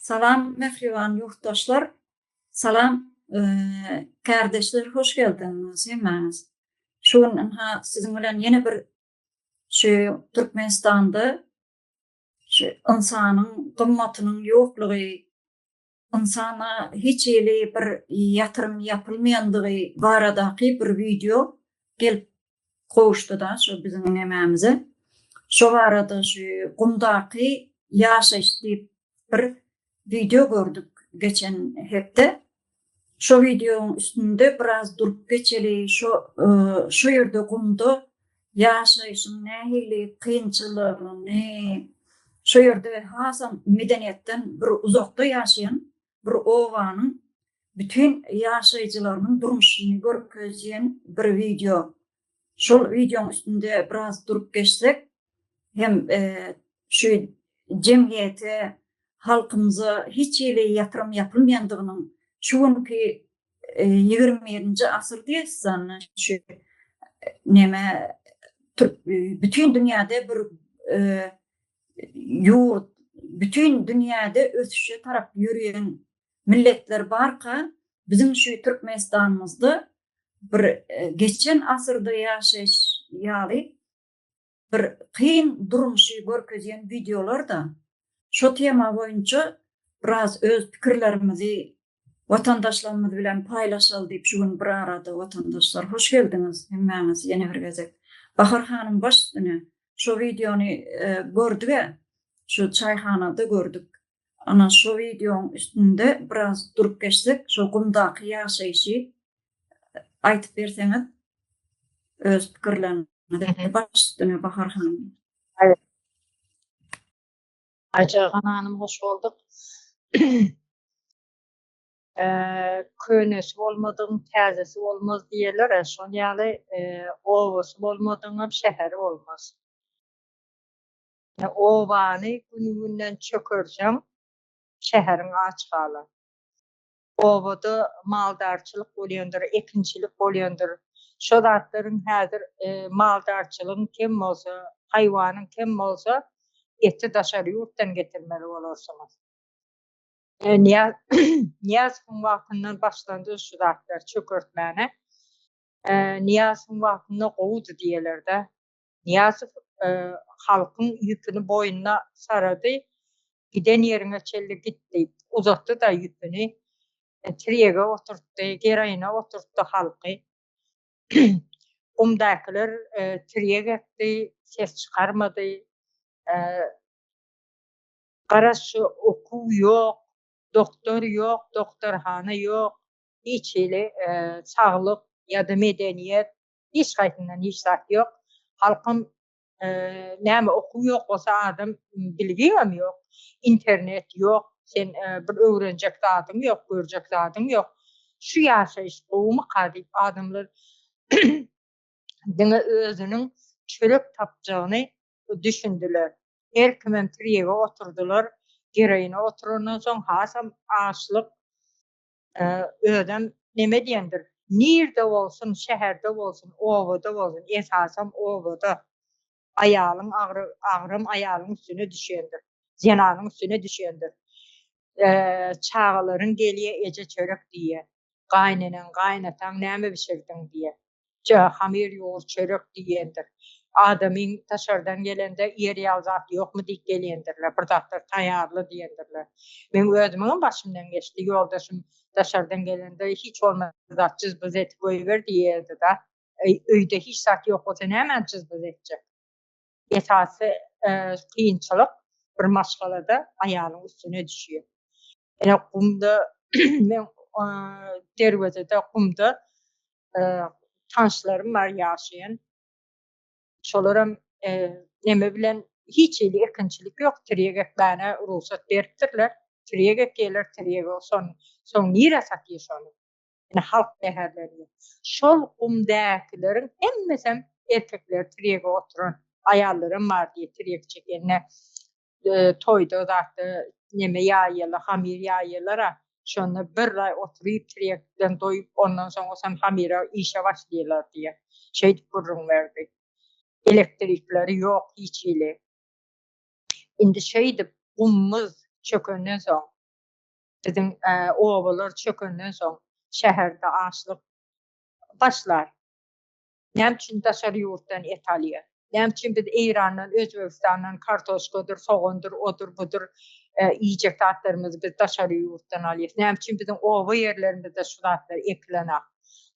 Salam mähriban ýurtdaşlar. Salam kärdeşler hoş geldiňiz hemmäňiz. Şu gün ynha siziň bilen ýene bir şu Türkmenistanda şu ynsanyň gymmatynyň ýoklugy, ynsana hiç hili bir ýatyrym ýapylmaýandygy baradaky bir wideo gelip gowuşdy-da şu biziň nemämize. Şo barada şu gumdaky ýaşaýyş diýip bir wideo gördük geçen hepde. Şo wideoň üstünde biraz durup geçeli, şo şo ýerde gumda ýaşaýşyň nähili kynçylygyny, şo ýerde hasam medeniýetden bir uzakda ýaşaýan bir obanyň bütin ýaşaýjylarynyň durmuşyny görkezýän bir wideo. Şol wideoň üstünde biraz durup geçsek hem şu jemgyýete, halkymyza hiç hili ýatyrym ýapylmaýandygynyň şu günki 21-nji asyr diýesizanda şu neme bütin dünýäde bir ýurt, bütin dünýäde ösüşe tarap ýörýän milletler barka biziň şu Türkmenistanymyzda bir geçen asyrda ýaşaýyş ýaly bir kyn durmuşy görkezýän wideolarda şo tema boýunça biraz öz pikirlerimizi watandaşlarymyz bilen paýlaşaly diýip şu gün bir arada watandaşlar hoş geldiňiz hemmäňiz ýene bir gezek. Bahar hanym baş üstüne şo wideony gördügä şu çaýhanada gördük. Ana şo wideoň üstünde biraz durup geçsek şo gumdaky ýaşaýşy aýtyp berseňiz öz pikirleriňizi baş üstüne Bahar hanym. Aýjahan hanym hoş bolduk. Könesi bolmadygyň täzesi bolmaz diýerler-ä, şon ýaly obasy bolmadygyňam şäheri bolmaz. Obany gün-günden çökerseň, şäheriň aç galar. Obada maldarçylyk bolýandyr, ekinçilik bolýandyr. Şo zatlaryň häzir maldarçylygyň kem bolsa, haýwanyň kem bolsa, eti daşary ýurtdan getirmeli bolarsyňyz. Nyýazowyň wagtyndan başlandy şu zatlar çökertmäne. Nyýazowyň wagtynda gowudy diýerler-de. Nyýazow halkyň ýüpüni boýnuna sarady, giden ýeriňe çenli git diýip, uzatdy-da ýüpüni, tirýege oturtdy, geroina oturtdy halky. Gumdakylar tirýek ekdi, ses çykarmady. Garaz şu okuw ýok, doktor ýok, doktorhana ýok, hiç hili saglyk ýa-da medeniýet hiç haýsyndan hiç zat ýok. Halkam näme okuw ýok bolsa adam bilgigem ýok, internet ýok, sen bir öwrenjek zadyň ýok, görjek zadyň ýok. Şu ýaşaýyş gowumyka diýip adamlar diňe özüniň çörek tapjagyny düşündiler. Her kimem tirýege oturdylar. Geroina oturandan soň hasam açlyk özem neme diýendir. Nirde bolsun, şäherde bolsun, obada bolsun, esasam obada aýalyň agry agram aýalyň üstüne düşendir. Zenanyň üstüne düşendir. Çagalaryň gelýä eje çörek diýýä. Gaýneneň, gaýynataň näme bişirdiň diýýä. Hamyr ýugur çörek diýendir. Adamyň daşardan gelende iýer ýaly zat ýokmy diýip gelýändirler. Bir zatlar taýýarla diýendirler. Meň özümiňem başymdan geçdi. Ýoldaşym daşardan gelende hiç bolmasa bir zat jyz-byz edip goýber diýerdi-da. Öýde hiç zat ýok bolsa nämäni jyz-byz etjek? Esasy kynçylyk bir maşgalada aýalyň üstüne düşýär. Ine gumda men derwezede gumda tanşlarym bar ýaşaýan. Şolaram neme bilen hiç hili ekinçilik ýok, tirýek ekmäne rugsat beripdirler. Tirýek ekýärler, tirýegi soň nirä satýar şony? Ine halk zäherlenýär. Şol gumdäkileriň hemmesem erkekler tirýege oturan, aýallaram bar diýip tirýek çekende toýda zatda neme ýaýýarlar, hamyr ýaýýarlar-a. Şonda bir aý oturyp tirýekden doýup, ondan soň osam hamyra işe başlaýarlar diýýär. Şeýdip gürrüň berdi. Elektrikleri ýok hiç hili. Indi şeýdip gummuz çökenden soň. Biziň obalar çökenden soň şäherde açlyk başlar. Näme üçin daşary ýurtdan et alýar? Näme üçin biz Eýrandan, Özbegistandan kartoşkadyr, sogandyr, odur, budur iýjek zatlarymyzy biz daşary ýurtdan alýas? Näme üçin biziň oba ýerlerimizde şu zatlar ekilenak?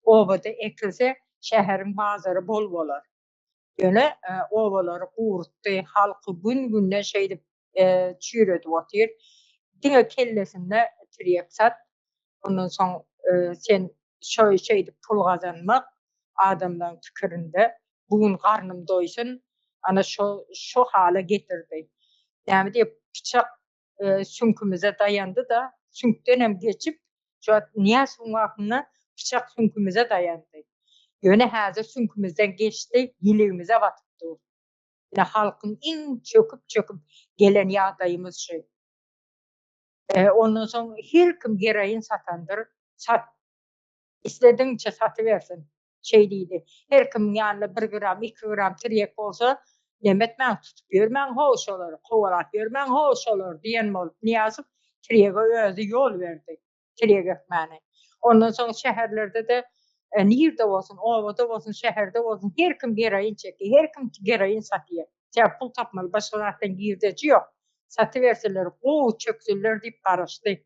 Obada ekilse, şäheriň bazary bol bolar. Ýöne obalary gurutdy, halky gün-günden şeýdip çüýredip otyr. Diňe kellesinde tirýek sat, ondan soň sen şo şeýdip pul gazanmak adamlaryň pikirinde bu gün garnym doýsun, ana şo şo hala getirdi. Näme diýip pyçak süňkümize daýandy-da, süňkdenem geçip, şu wagt Nyýazowyň wagtynda pyçak süňkümize daýandy. Ýöne häzir süňkümizden geçdi, ýiligimize batyp dur. Ine halkyň iň çöküp-çöküp gelen ýagdaýymyz şu. Ondan soň her kim geroin satandyr, sat. Isledigiňçe satybersin. Şeý diýdi. Her kimiň ýanynda bir gram, iki gram tirýek bolsa, neme etmäň, tutup ýörmäň how şolary, kowalap ýörmäň how şolary diýen bolup Nyýazow tirýege özi ýol berdi, tirýek ekmäni. Ondan soň şäherlerde-de nirde bolsun, obada bolsun, şäherde bolsun her kim geroin çekýär, her kim geroin satýar. Sebäbi pul tapmaly, başga zatdan girdeji ýok. Satyberseler, gowy çökseler diýip garaşdy.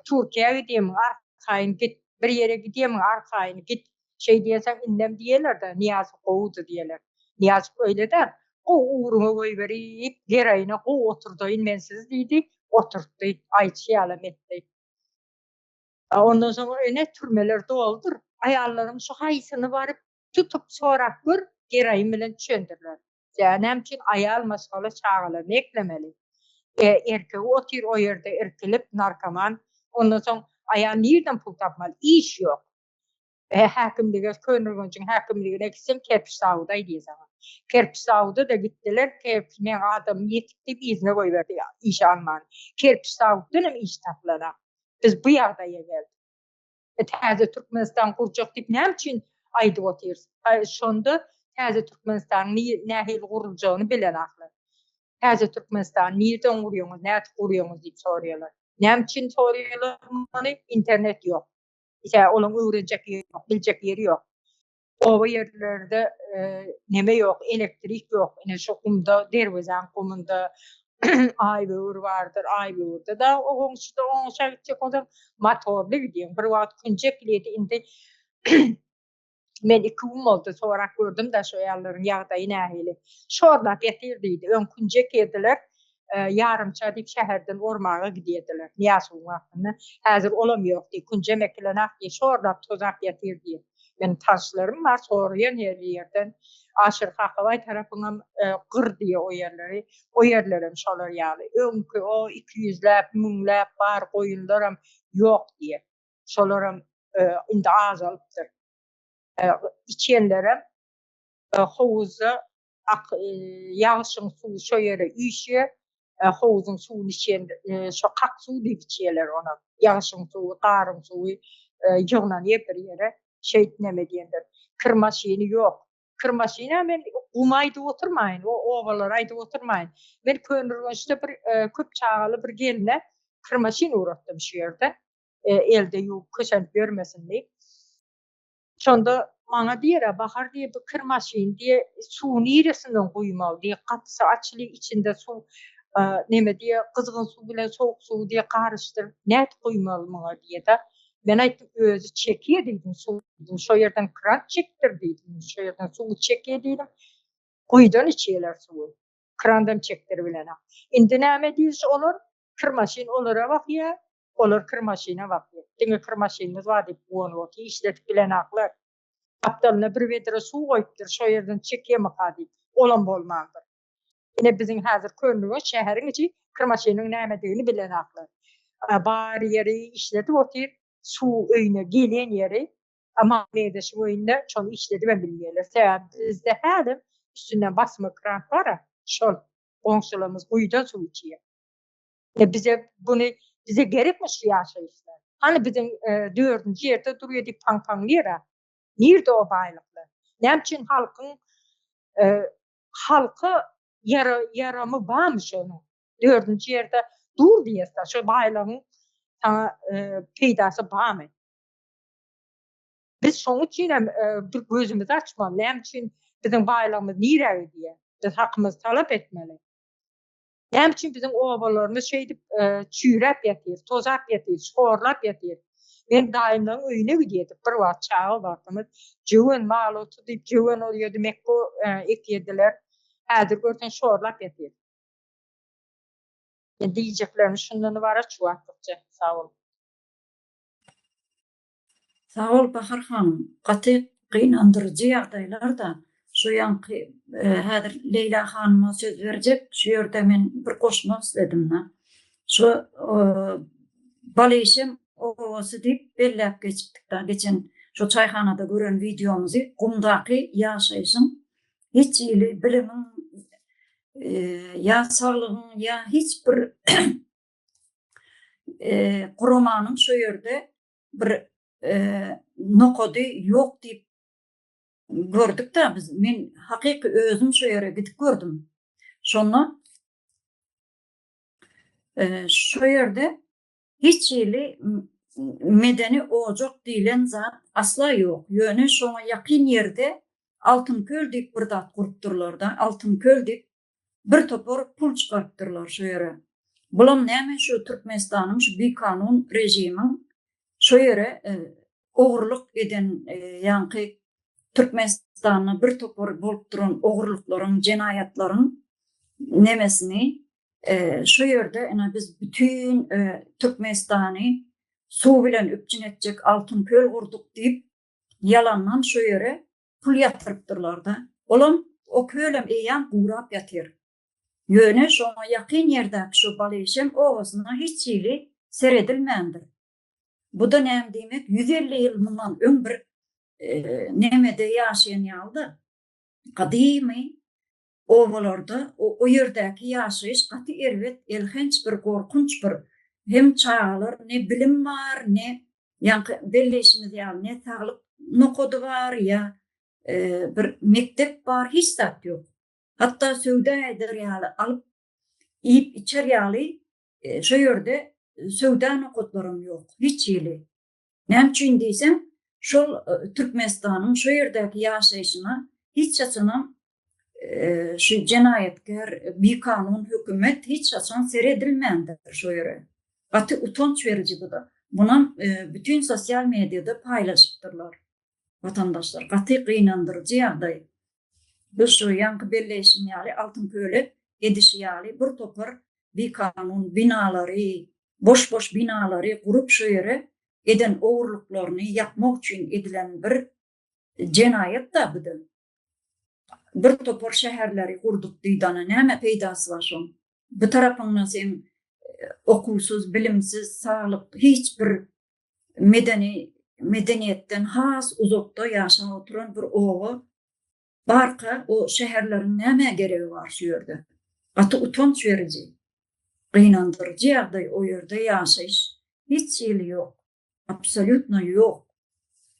Türkiýä gidýämiň, arkaýyn git, bir ýere gidýämiň, arkaýyn git. Şeý diýensoň indem diýerler-de, Nyýazow gowudy diýerler. Nyýazow öýle däl, gowy ugruňa goýberip, geroine gowy oturdaýyn men sizi diýdi, oturtdy, aýtşy ýalam etdi. Ondan soň ene türmeler doludyr. Aýallaryň şu haýsyny baryp tutup sorap gör, geroin bilen düşendirler. Ýa näme üçin aýal maşgala çagalaryny eklemeli? E, erkegi otyr o ýerde irkilip, narkoman. Ondan soň aýal nirden pul tapmaly? Iş ýok. E, häkimlige, Köneürgenjiň häkimligine gitseň kerpiç zawody aýdýar saňa. Kerpiç zawody-da gitdiler, kerpiç meň adamym ýetik diýip yzyna goýberdi işe alman. Kerpiç zawoddan hem iş tapylanak. Biz bu ýagdaýa geldik. Täze Türkmenistan gurjak diýip näme üçin aýdyp otyrys? Şonda Täze Türkmenistanyň nähili guruljagyny bilenaklar. Täze Türkmenistany nirden gurýaňyz, nädip gurýaňyz diýip soraýarlar. Näme üçin soraýarlar muny? Internet ýok. Ise olaň öwrenjek ýeri ýok, biljek ýeri ýok. Oba ýerlerde neme ýok, elektrik ýok. Ine şu gumda, Derwezaň gumunda Aýböwür bardyr, Aýböwürde dagy o goňşuda goňşa gitjek bolsaň motorly gidýäň. Bir wagt künjek biledi, indi men iki gün boldy sorap gördüm-de şo ýallaryň ýagdaýy nähili. Şorlap ýatyr diýdi. Öň künjek ýediler. Ýarymça diýip şäherden ormaga gidýärdiler Nyýazowyň wagtynda. Häzir olam ýok diýip, künjem ekilenak diýip, şorlap tozap ýatyr diýip. Meniň tanyşlarym bar, soraýan her ýerden. Aşyr Kakabaý tarapyňam gyr diýýär o ýerleri. O ýerlerem şolar ýaly. Öňki o iki ýüzläp, müňläp bar goýunlaram ýok diýýär. Şolaram indi azalypdyr. Içenlerem howuzda ak ýagyşyň suwy şo ýere üýşýär. Howzuň suwuny içen şo kak suw diýip içýärler ony. Ýagyşyň suwy, garyň suwy ýygnanýar bir ýere. Şeýdip neme diýendir. Kir maşyny ýok. Kir maşyna men gumy aýdyp oturmaýyn, o obalary aýdyp oturmaýyn. Men Köneürgençde bir köp çagaly bir gelne kir maşyn ugratdym şu ýerde. Elde ýuwup kösenip ýörmesin diýip. Şonda maňa diýer-ä, Bahar diýer, bu kir maşyny diýer, suwy niresinden guýmaly diýer, gapysy açyly, içinde suw, neme diýer, gyzgyn suw bilen sowuk suwy diýer, garyşdyryp, nädip guýmaly muňa diýer-de. Men aýtdym, özi çekýär diýdim, suw diýdim, şo ýerden kran çekdir diýdim, şo ýerden suwy çekýär diýdim, guýudan içýärler suwy, krandan çekdiribilenok. Indi näme diýiş olar, kir maşyn olara bakýar, Olar kir maşyna bakýar. Diňe kir maşynymyz bar diýip guwanyp otyr. Işledip bilenaklar. Gapdalyna bir bedre suw goýupdyr, şo ýerden çekýemika diýip. Olam bolmandyr. Ine biziň häzir Köneürgenç şäheriň içi kir maşynyň nämedigini bilenaklar. Bar ýeri işledip otyr. Suw öýüne gelen ýeri Mammedeşiň öýünde şony işledibem bilmeýärler. Sebäbi bizde hälem üstünden basma kran bar-a, şol. Goňşularymyz guýudan suw içýär. E bize buny bize gerekmi şu ýaşaýyşlar? Hany biziň e, dördünji ýerde durýar diýip paň-paňlyr-a. Nirde o baýlyklar? Näme üçin halkyň e, halka ýara ýaramy barmy şonuň? Dördünji ýerde dur diýýär, şo baýlygyň. Saňa peýdasy barmy? Biz şoň üçin hem bir gözümizi açmaly. Näme üçin biziň baýlygymyz nirä gidýär? Biz hakymyzy talap etmeli. Näme üçin biziň obalarymyz şeýdip çüýräp ýatyr, tozap ýatyr, şorlap ýatyr? Men daýymlaryň öýüne gidýärdik bir wagt çaga wagtymyz. Jöwen mal oty diýip jöwen olýardy, mekge ekýärdiler. Häzir görseň şorlap ýatyr. Men diýjeklerim şundan ybarat şu wagtlykça. Sag boluň. Sag bol Bahar hanym. Gaty gynandyryjy ýagdaýlarda şu ýaňky häzir Leýla hanyma söz berjek şu ýerde men bir goşmak isledimda. Şu Balyşem obasy diýip belläp geçipdik-da geçen şu çaýhanada gören wideomyzy gumdaky ýaşaýşyň hiç hili bilimiň ýa saglygyň ýa hiç bir guramanyň şu ýerde bir nokady ýok diýip gördük-de biz. Men hakyky özüm şu ýere gidip gördüm. Şonda şu ýerde hiç hili medeni ojak diýlen zat asla ýok. Ýöne şoňa ýakyn ýerde Altyn köl diýip bir zat gurupdyrlar-da, Altyn köl diýip bir topar pul çykarypdyrlar şu ýere. Bulam näme şu Türkmenistanyň şu bikanun režimiň şu ýere ogurlyk eden ýaňky Türkmenistanda bir topar bolup duran ogurlyklaryň jenaýatlaryň nemesini şu ýerde ine biz bütin Türkmenistany suw bilen üpjün etjek altyn köl gurduk diýip ýalandan şu ýere pul ýatyrypdyrlar-da. Olam, o kölem eýýäm gurap ýatyr. Ýöne şoňa ýakyn ýerdäki şu Balyşem obasyna hiç hili seredilmändir. Bu-da näme diýmek, 150 ýyl mundan öň bir nemede ýaşaýan ýaly-da, gadymy obalarda o ýerdäki ýaşaýyş gaty erbet, elhenç bir, gorkunç bir, hem çagalar ne bilim bar, ne ýaňky belleýşimiz ýaly ne saglyk nokady bar ýa bir mekdep bar, hiç zat ýok. Hatda söwda eder ýaly alyp iýip içer ýaly şo ýerde söwda nokatlaram ýok hiç hili. Näme üçin diýseň, şol Türkmenistanyň şu ýerdäki ýaşaýşyna hiç haçanam şu jenaýatkär bikanun hökümet hiç haçan seredilmändir şo ýere. Gaty utanç beriji bu-da. Munam bütin sosial mediada paýlaşypdyrlar watandaşlar. Gaty gynandyryjy ýagdaý. Biz şu ýaňky belleýşim ýaly Altyn köle edişi ýaly bir topar bikanun binalary, boş-boş binalary gurup şu ýere eden ogurlyklaryny ýapmak üçin edilen bir jenaýat-da bu-da. Bir topar şäherleri gurduk diýdi ana näme peýdasy bar şoň. Bu tarapyňda seň okuwsyz, bilimsiz, saglyk hiç bir medeni medeniýetden has uzakda ýaşap oturan bir oba barka o şäherleriň nämä geregi bar şu ýerde. Gaty utanç beriji, gynandyryjy ýagdaý o ýerde ýaşaýyş hiç hili ýok. Absolýutno ýok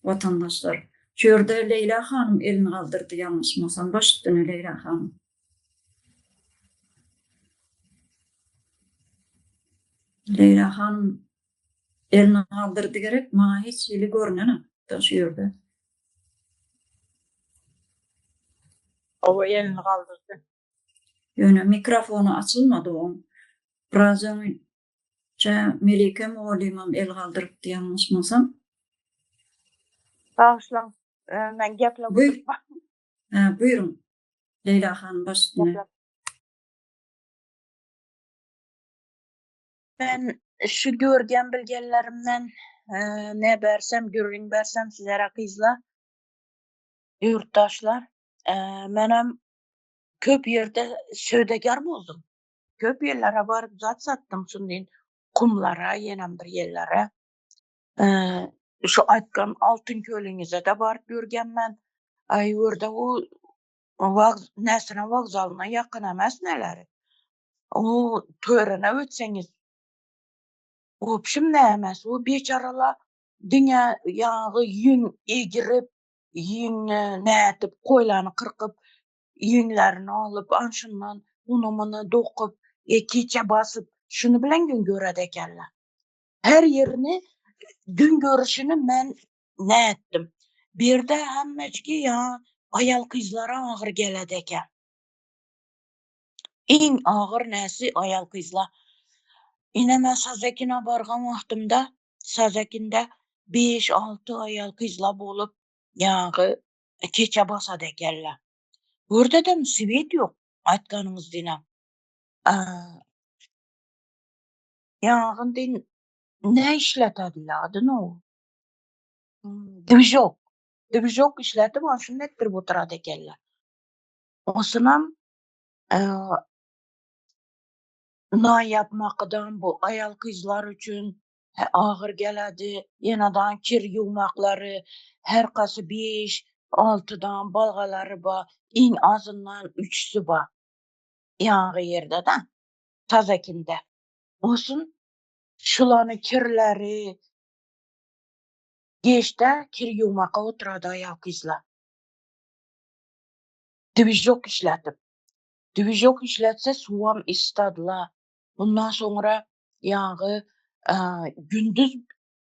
watandaşlar. Şu ýerde Leýla hanym elini galdyrdy ýalňyşmasam baş üstüne Leýla hanym. Leýla hanym elini galdyrdy gerek maňa hiç hili görünenok şu ýerde. Hawa elini galdyrdy. Ýöne mikrofony açylmady oň. Biraz öň Kä Melike mugallymam el galdyrypdy ýalňyşmasam. Bagyşlaň, men geplep oturman. Hä, buýruň. Leýla hanym baş üstüne. Men şu görgen bilgenlerimden ne bersem, gürrüň bersem sizlere gyzlar, ýurtdaşlar. Menem köp ýerde söwdagär boldum. Köp ýerlere baryp zat satdym şundan kumlara, ýenem bir ýerlere. Şu aýtgan Altyn kölüňize-de baryp ýörgen men. Aý ýerde o näsine wokzalyna ýakyn emes neleri. O törene ötseňiz wobşim nämes o beçaralar diňe ýaňy ýüň egirip, ýüň nädip koýlany kyrkyp ýüňlerini alyp, anşyndan uny-muny dokup, keçe basyp, şuny bilen gün göredi ekenler. Her ýerini gün görüşini men nätdim. Bu ýerde hemmeçki ýa aýal gyzlara agyr geledi eken. Iň agyr näsi aýal gyzlar. Ine men Sazekine bargan wagtymda Sazekinde 5-6 aýal gyzlar bolup ýaňy keçe basady ekenler. Bu ýerde-de swet ýok aýtganyňyz diýne. Ýaňy diýin ne işletediler adyny o? Dwijok. Dwijok işletip ony şuny etdirip oturady ekenler. Osunam nan ýapmakdan bu aýal gyzlar üçin agyr geledi. Ýenedan kir ýuwmaklary her kasy 5, 6-dan balgalary bar. Iň azyndan üçüsi bar. Ýaňy ýerde da. Tazakinde. Olsun şulany kirleri geçde kir ýuwmaka oturady aýal gyzlar. Dwijok işletip. Dwijok işletse suwam istadylar. Bundan soňra ýaňy gündüz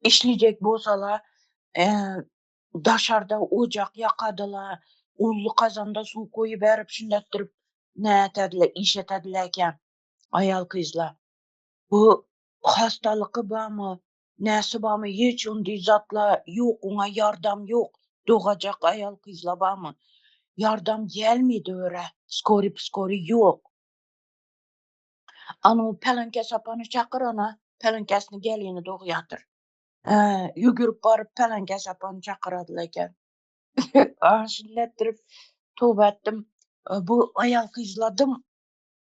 işlejek bolsalar daşarda ojak ýakadylar. Ully kazanda suw koýup berip şundatdyryp nätediler, işletediler eken aýal gyzlar. Bu hastalyky barmy, näsi barmy, hiç onday zatlar ýok, oňa ýardam ýok. Dogajak aýal gyzlar barmy? Ýardam gelmedi öre, skori pskori ýok. Anu pelenkes apany çakyr ana, pelenkesini gelini dogýatyr. Ýügürip baryp pelenkes apany çakyradylar eken. Şinletdirip toba etdim. Bu aýal gyzladym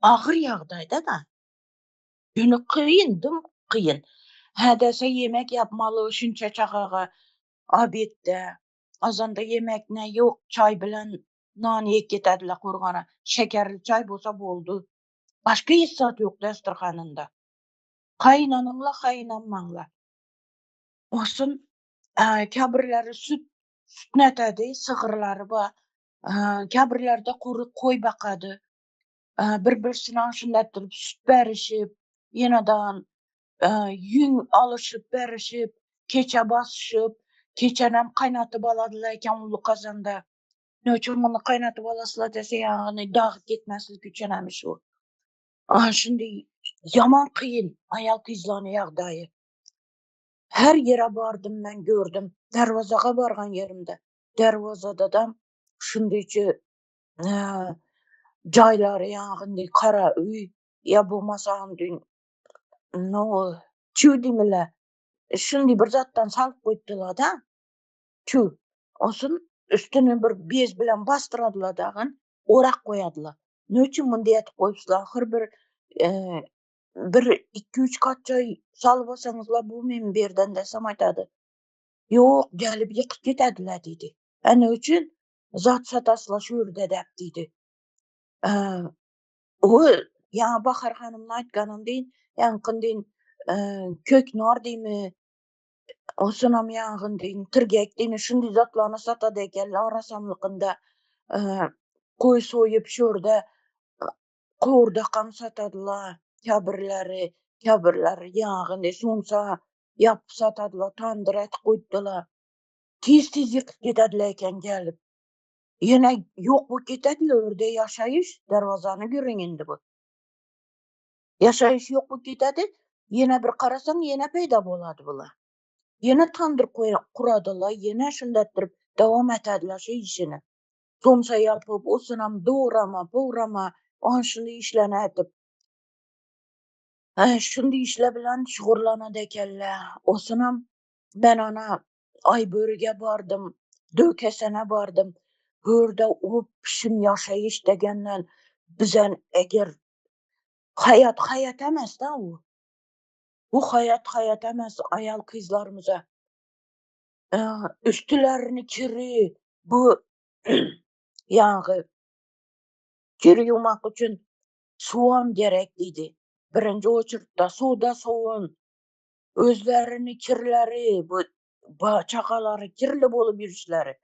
agyr ýagdaýda da. Ýöne kyn, dım kyn. Hädese yemek yapmaly şunça çagaga obedde. Azanda yemek ne ýok, çay bilen nan ýek getediler kurgana. Şekerli çay bolsa boldy. Başga hiç zat ýok dasturhanynda. Kaýynanyňla, kaýynanmaňla. Olsun käbirleri süt süt nätedi, sygyrlary bar. Käbirlerde kury koý bakady. Bir birsine şundatdyryp süt berişip, ýenedan ýüň alyşyp berişip, keçe basyşyp, keçenem kaýnatyp aladylar eken uly kazanda. Ne üçin muny kaýnatyp alasylar dese, ýagny dagyp gitmeslik üçin hem şu. Şimdi ýaman kyn aýal gyzlaryň ýagdaýy. Her ýere bardym men gördüm. Derwazaga bargan ýerimde. Derwazada da şundyçy jaýlary ýagny kara öý ýa bolmasa no çüw diýmeli. Şuny bir zatdan salyp goýupdylar da. Çüw. Olsun üstüne bir bez bilen basdyradylar dagyn, orak goýadylar. Ne üçin muny etip goýupsylar? Ahyr bir bir 2-3 kat jaý salyp alsaňyzlar bu men berden desem aýtady. Ýok, gelip ýykyp ketediler diýdi. Ne üçin? Zat sataslar şu ýerde däp diýdi. O ýa Bahar hanymyň aýtganyn deýin, ýaňkyn deýin, köknar diými, osunam ýangyn deýin, tirgek diými, şunday zatlaryny satady ekenler arasamlykynda. Koý soýup şu ýerde gowurdakam satadylar, käbirleri, käbirleri ýagny somsa ýapyp satadylar, tandyr etip goýupdylar. Tez-tez ýykyp ketediler eken gelip. Ýene ýok bolup ketediler orada ýaşaýyş, derwazany görüň indi bu. Ýaşaýyş ýok bolup ketedi, ýene bir garasaň ýene peýda bolady bular. Ýene tandyr kuradylar, ýene şundatdyryp dowam etediler şu işini. Somsa ýapyp, osunam dograma, pograma, on şuny işlerini etip. Şuny işler bilen şugurlanady ekenler. Osunam ben ana Aýbörüge bardym, Döwkesene bardym. Hörde opşim ýaşaýyş degenden bizen eger hayat hayat emes da o. Bu hayat hayat emes aýal gyzlarymyza. Üstülerini kiri bu ýaňy kir ýuwmak üçin suwam gerek diýdi. Birinji oçurtda suwda sowun. Özlerini kirleri bu çagalary kirli bolup ýürüşleri.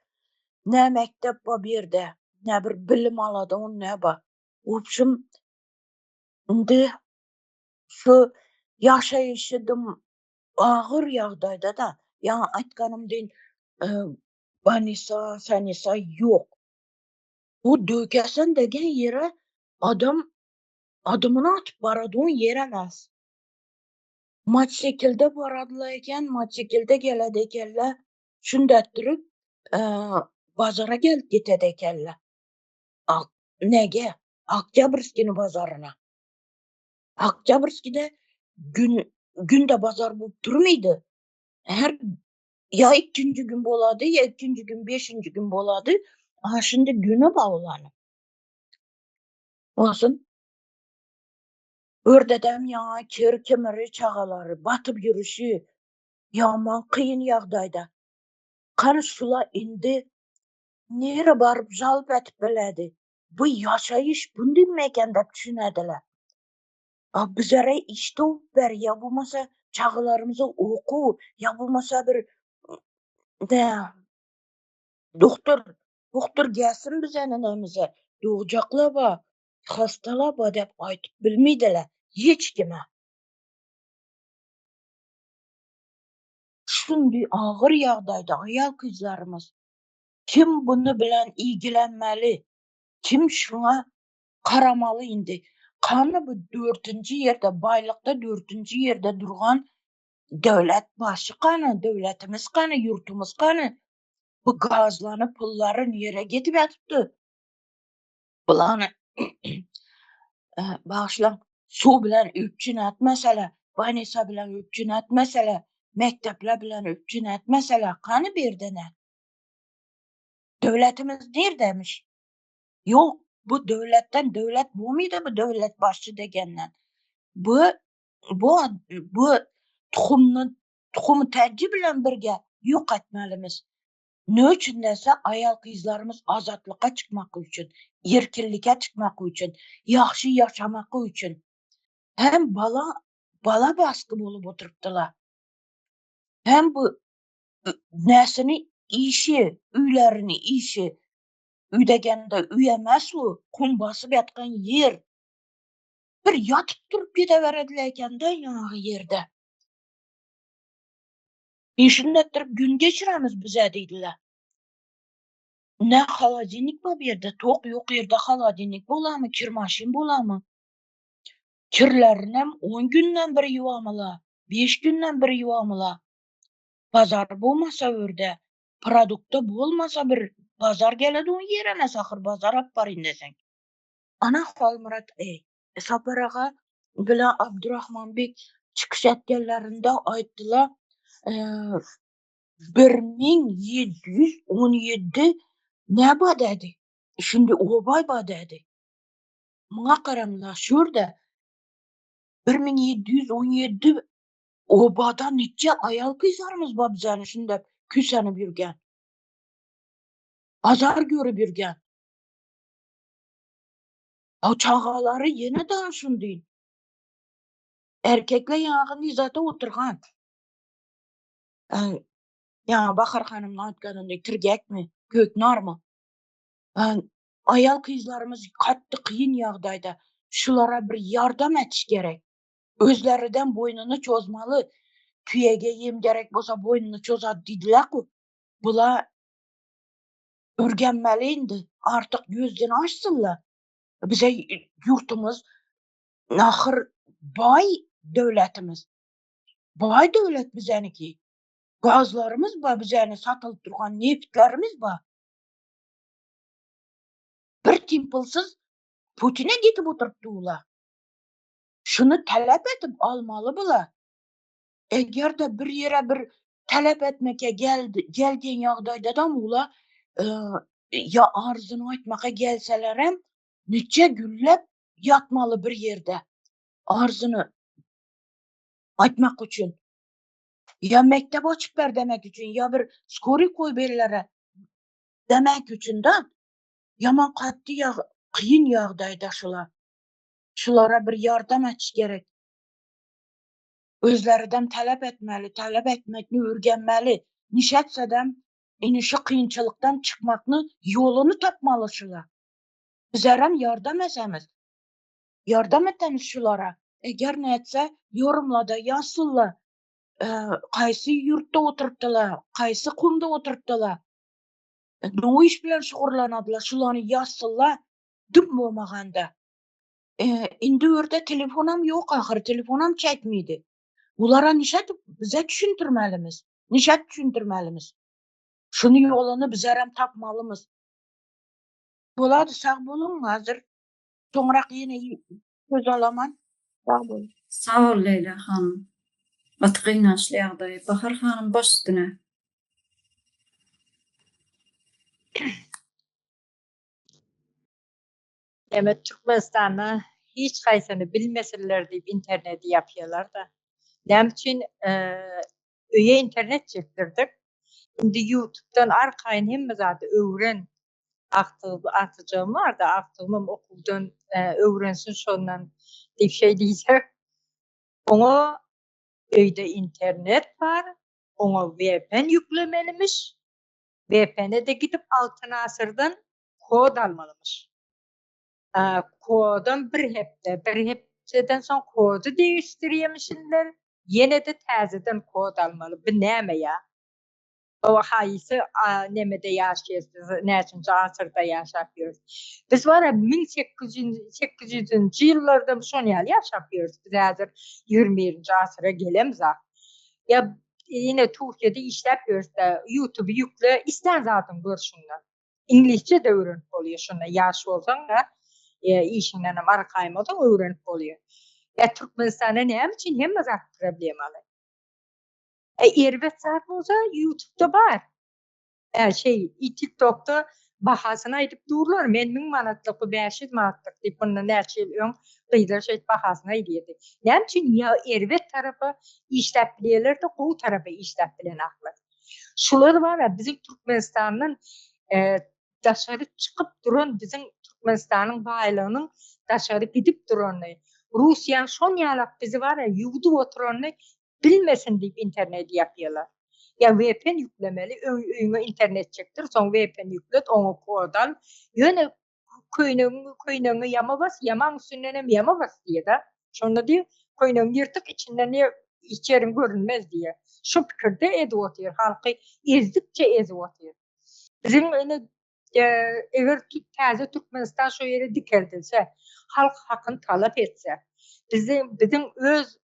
Ne mektep bar bir ýerde, ne bir bilim alady, on ne bar. Wobşim indi şu ýaşaýşy dım. Agyr ýagdaýda-da, ýaňy aýtganym deýin, banisa, sanisa ýok. Bu Döwkesen degen ýere adam adymyny atyp baradygyň ýer emes. Motosikilde baradylar eken, motosikilde geledi ekenler. Şundetdirip, bazara gelip gitedi ekenler. Nege? Oktýabrskiniň bazaryna. Oktýabrskide gün günde bazar bolup durmady. Her ýa ikinji gün bolady, ýa ikinji gün, beşinji gün bolady. A şindi güne baglanyp. Olsun. Ördedem ýaňa kir kemiri çagalary batyp ýürüşi ýaman kyn ýagdaýda. Kany şula indi nere baryp jalp etip biledi. Bu ýaşaýyş bundymy eken dep düşünediler. A bizlere iş towup ber ýa bolmasa çagalarymyza okuw ýa bolmasa bir ne doktor doktor gelsin bize nenemize dogjaklar bar hastalar bar dep aýtyp bilmeydiler hiç kime. Şundy agyr ýagdaýda aýal gyzlarymyz. Kim buny bilen ilgilenmeli? Kim şuňa garamaly indi? Kany bu dördünji ýerde baýlykda dördünji ýerde durgan döwlet başy kany, döwletimiz kany, ýurtumyz kany? Bu gazlany pullary nirä gidip ýatypdy? Bulany bagyşlaň suw bilen üpjün etmeseler, bolnisa bilen üpjün etmeseler, mekdepler bilen üpjün etmeseler kany bu ýerde nä? Döwletimiz nirdemiş? Ýok, bu döwletden döwlet bolmydy bu döwlet başçy degenden. Bu bu bu tuhumny tuhumy täji bilen birge ýok etmelimiz. Ne üçin dese aýal gyzlarymyz azatlyka çykmak üçin, erkinlike çykmak üçin, ýagşy ýaşamak üçin. Hem bala bala baskı bolup oturypdylar. Hem bu näsini işi, öýlerini işi Öý degende öý emes bu, kum basyp ýatgan ýer. Bir ýatyp turup gideberediler ekende ýaňagy ýerde. Işini etdirip gün geçiremiz bize diýdiler. Ne holodilnik bar bu ýerde, tok ýok ýerde holodilnik bolamy, kir maşyn bolamy? Kirlerinem on günden bir ýuwamyla, beş günden bir ýuwamyla. Bazar bolmasa örde, Produkta bolmasa bir bazar geledi oň ýerine sahyr bazar alyp baryn deseň. Ana Halmyrat eý. Sapar aga bilen Abdurahman beg çykyş etgenlerinde aýtdylar, 1717 ne bar dedi. Şimdi oba bar dedi. Muňa garaňlar şu ýerde 1717 Obada niçe aýal gyzlarymyz bar bizäni şundap küsenip ýürgen. Azar görüp ýürgen. A çagalary ýene de şundy. Erkekler ýaňy nizata oturgan. Ýaňy Bahar hanymyň aýtganynda tirgekmi, köknarmy? Aýal gyzlarymyz gaty kyn ýagdaýda. Şulara bir ýardam etiş gerek. Özleriden boýnuny çozmaly. Tüýege ýem gerek bolsa boýnuny çozar diýdiler-ku. Bula ürgenmeli indi. Artyk gözden açsynlar. Bize ýurtumyz nahyr baý döwletimiz. Baý döwlet bizeniki. Gazlarymyz bar bizeni satylyp durgan nebitlerimiz bar. Bir tim pulsuz Putine gidip oturypdy ular. Şuny talap edip almaly bular. Eger-de bir ýere bir talap etmeke geldi, gelgen ýagdaýdadam ular ýa arzyny aýtmaka gelselerem niçe günläp ýatmaly bir ýerde arzyny aýtmak üçin. Ýa mekdep açyp ber demek üçin, ýa bir skoryý goý bellere demek üçin da ýaman gaty ýa kyn ýagdaýda şular. Şulara bir ýardam etiş gerek. Özleriden talap etmeli, talap etmekni ürgenmeli. Nişetsedem indi şu kynçylykdan çykmakny ýoluny tapmaly şular. Bizlerem ýardam etemiz. Ýardam etemiz şulara. Eger nätse ýorumlada ýazsynlar. Haýsy ýurtda oturypdylar, haýsy kumda oturypdylar. Bu iş bilen şugurlanadylar, şulany ýazsynlar, düm bolmaganda. Indi ýerde telefonam ýok ahyry, telefonam çekmedi. Bulara nişet bize düşündirmelimiz. Nişet düşündirmelimiz. Şuny ýoluny bizerem tapmalymyz. Bolady sag boluň hazir. Soňrak ýene söz alaman. Sag boluň. Sag bol Leýla hanym. Gaty gynançly ýagdaý. Bahar hanym baş üstüne. Neme Türkmenistanda hiç haýsyny bilmesinler diýip interneti ýapýalarda. Näme üçin öýe internet çekdirdik. Indi ýutubdan arkaýyn hemme zady öwren. Agtygy agtyjagym bardy, agtygymam okuwdan öwrensin şondan diýip şeý diýsek. Oňa öýde internet bar, oňa VPN ýüklemelimiş. VPN-e-de gidip Altyn Asyrdan kod almalymyş. Kodam bir hepde, bir hepdeden soň kody degişdirýemişinler, ýene-de täzeden kod almaly. Bu näme ýa? O haýsy nemede ýaşaýas biz, näçinji asyrda ýaşap ýörüs? Biz bar-a 1800-nji ýyllarda şon ýaly ýaşap ýörüs. Biz häzir 21-nji asyra gelemzak. Ýa ine Türkiýede işläp ýörüs-de, YouTube ýükle, islän zadyňy gör şundan. Iňlisçe-de öwrenip bolýar şunda ýaş bolsaň-da, işiňdenem arkaýyn bolsaň öwrenip bolýar. Ýa Türkmenistanda näme üçin hemme zat problemaly? E, erbet zat bolsa YouTube'da bar. E, şey, TikTok'da bahasyny aýdyp durlar. Men 1000 manatlyk, bu 500 manatlyk diýip bundan näçe ýyl öň gyzlar şeýdip bahasyny aýdýardy. Näme üçin ýa erbet tarapa işläp bilýärler-de, gowy tarapa işläp bilenaklar. Şular bar-a biziň Türkmenistandan e, daşary çykyp duran biziň Türkmenistanyň baýlygynyň daşary gidip duranyny, Russiýanyň şon ýalak bizi bar-a ýuwdup oturanyny bilmesin diýip interneti ýapýarlar. Ýa VPN ýüklemeli, öýüňe internet çekdir, soň VPN ýüklet, oňa kod al. Ýöne köýnegiňi köýnegiňe ýama bas, ýamaň üstünden hem ýama bas diýýär-de. Şonda diýýär, köýnegiň ýyrtyk içinden diýýär, hiç ýeriň görünmez diýýär. Şu pikirde edip otyr, halky ezdikçe ezip otyr. Biziň ine eger täze Türkmenistan şo ýere dikeldilse, halk hakyny talap etse, biziň biziň öz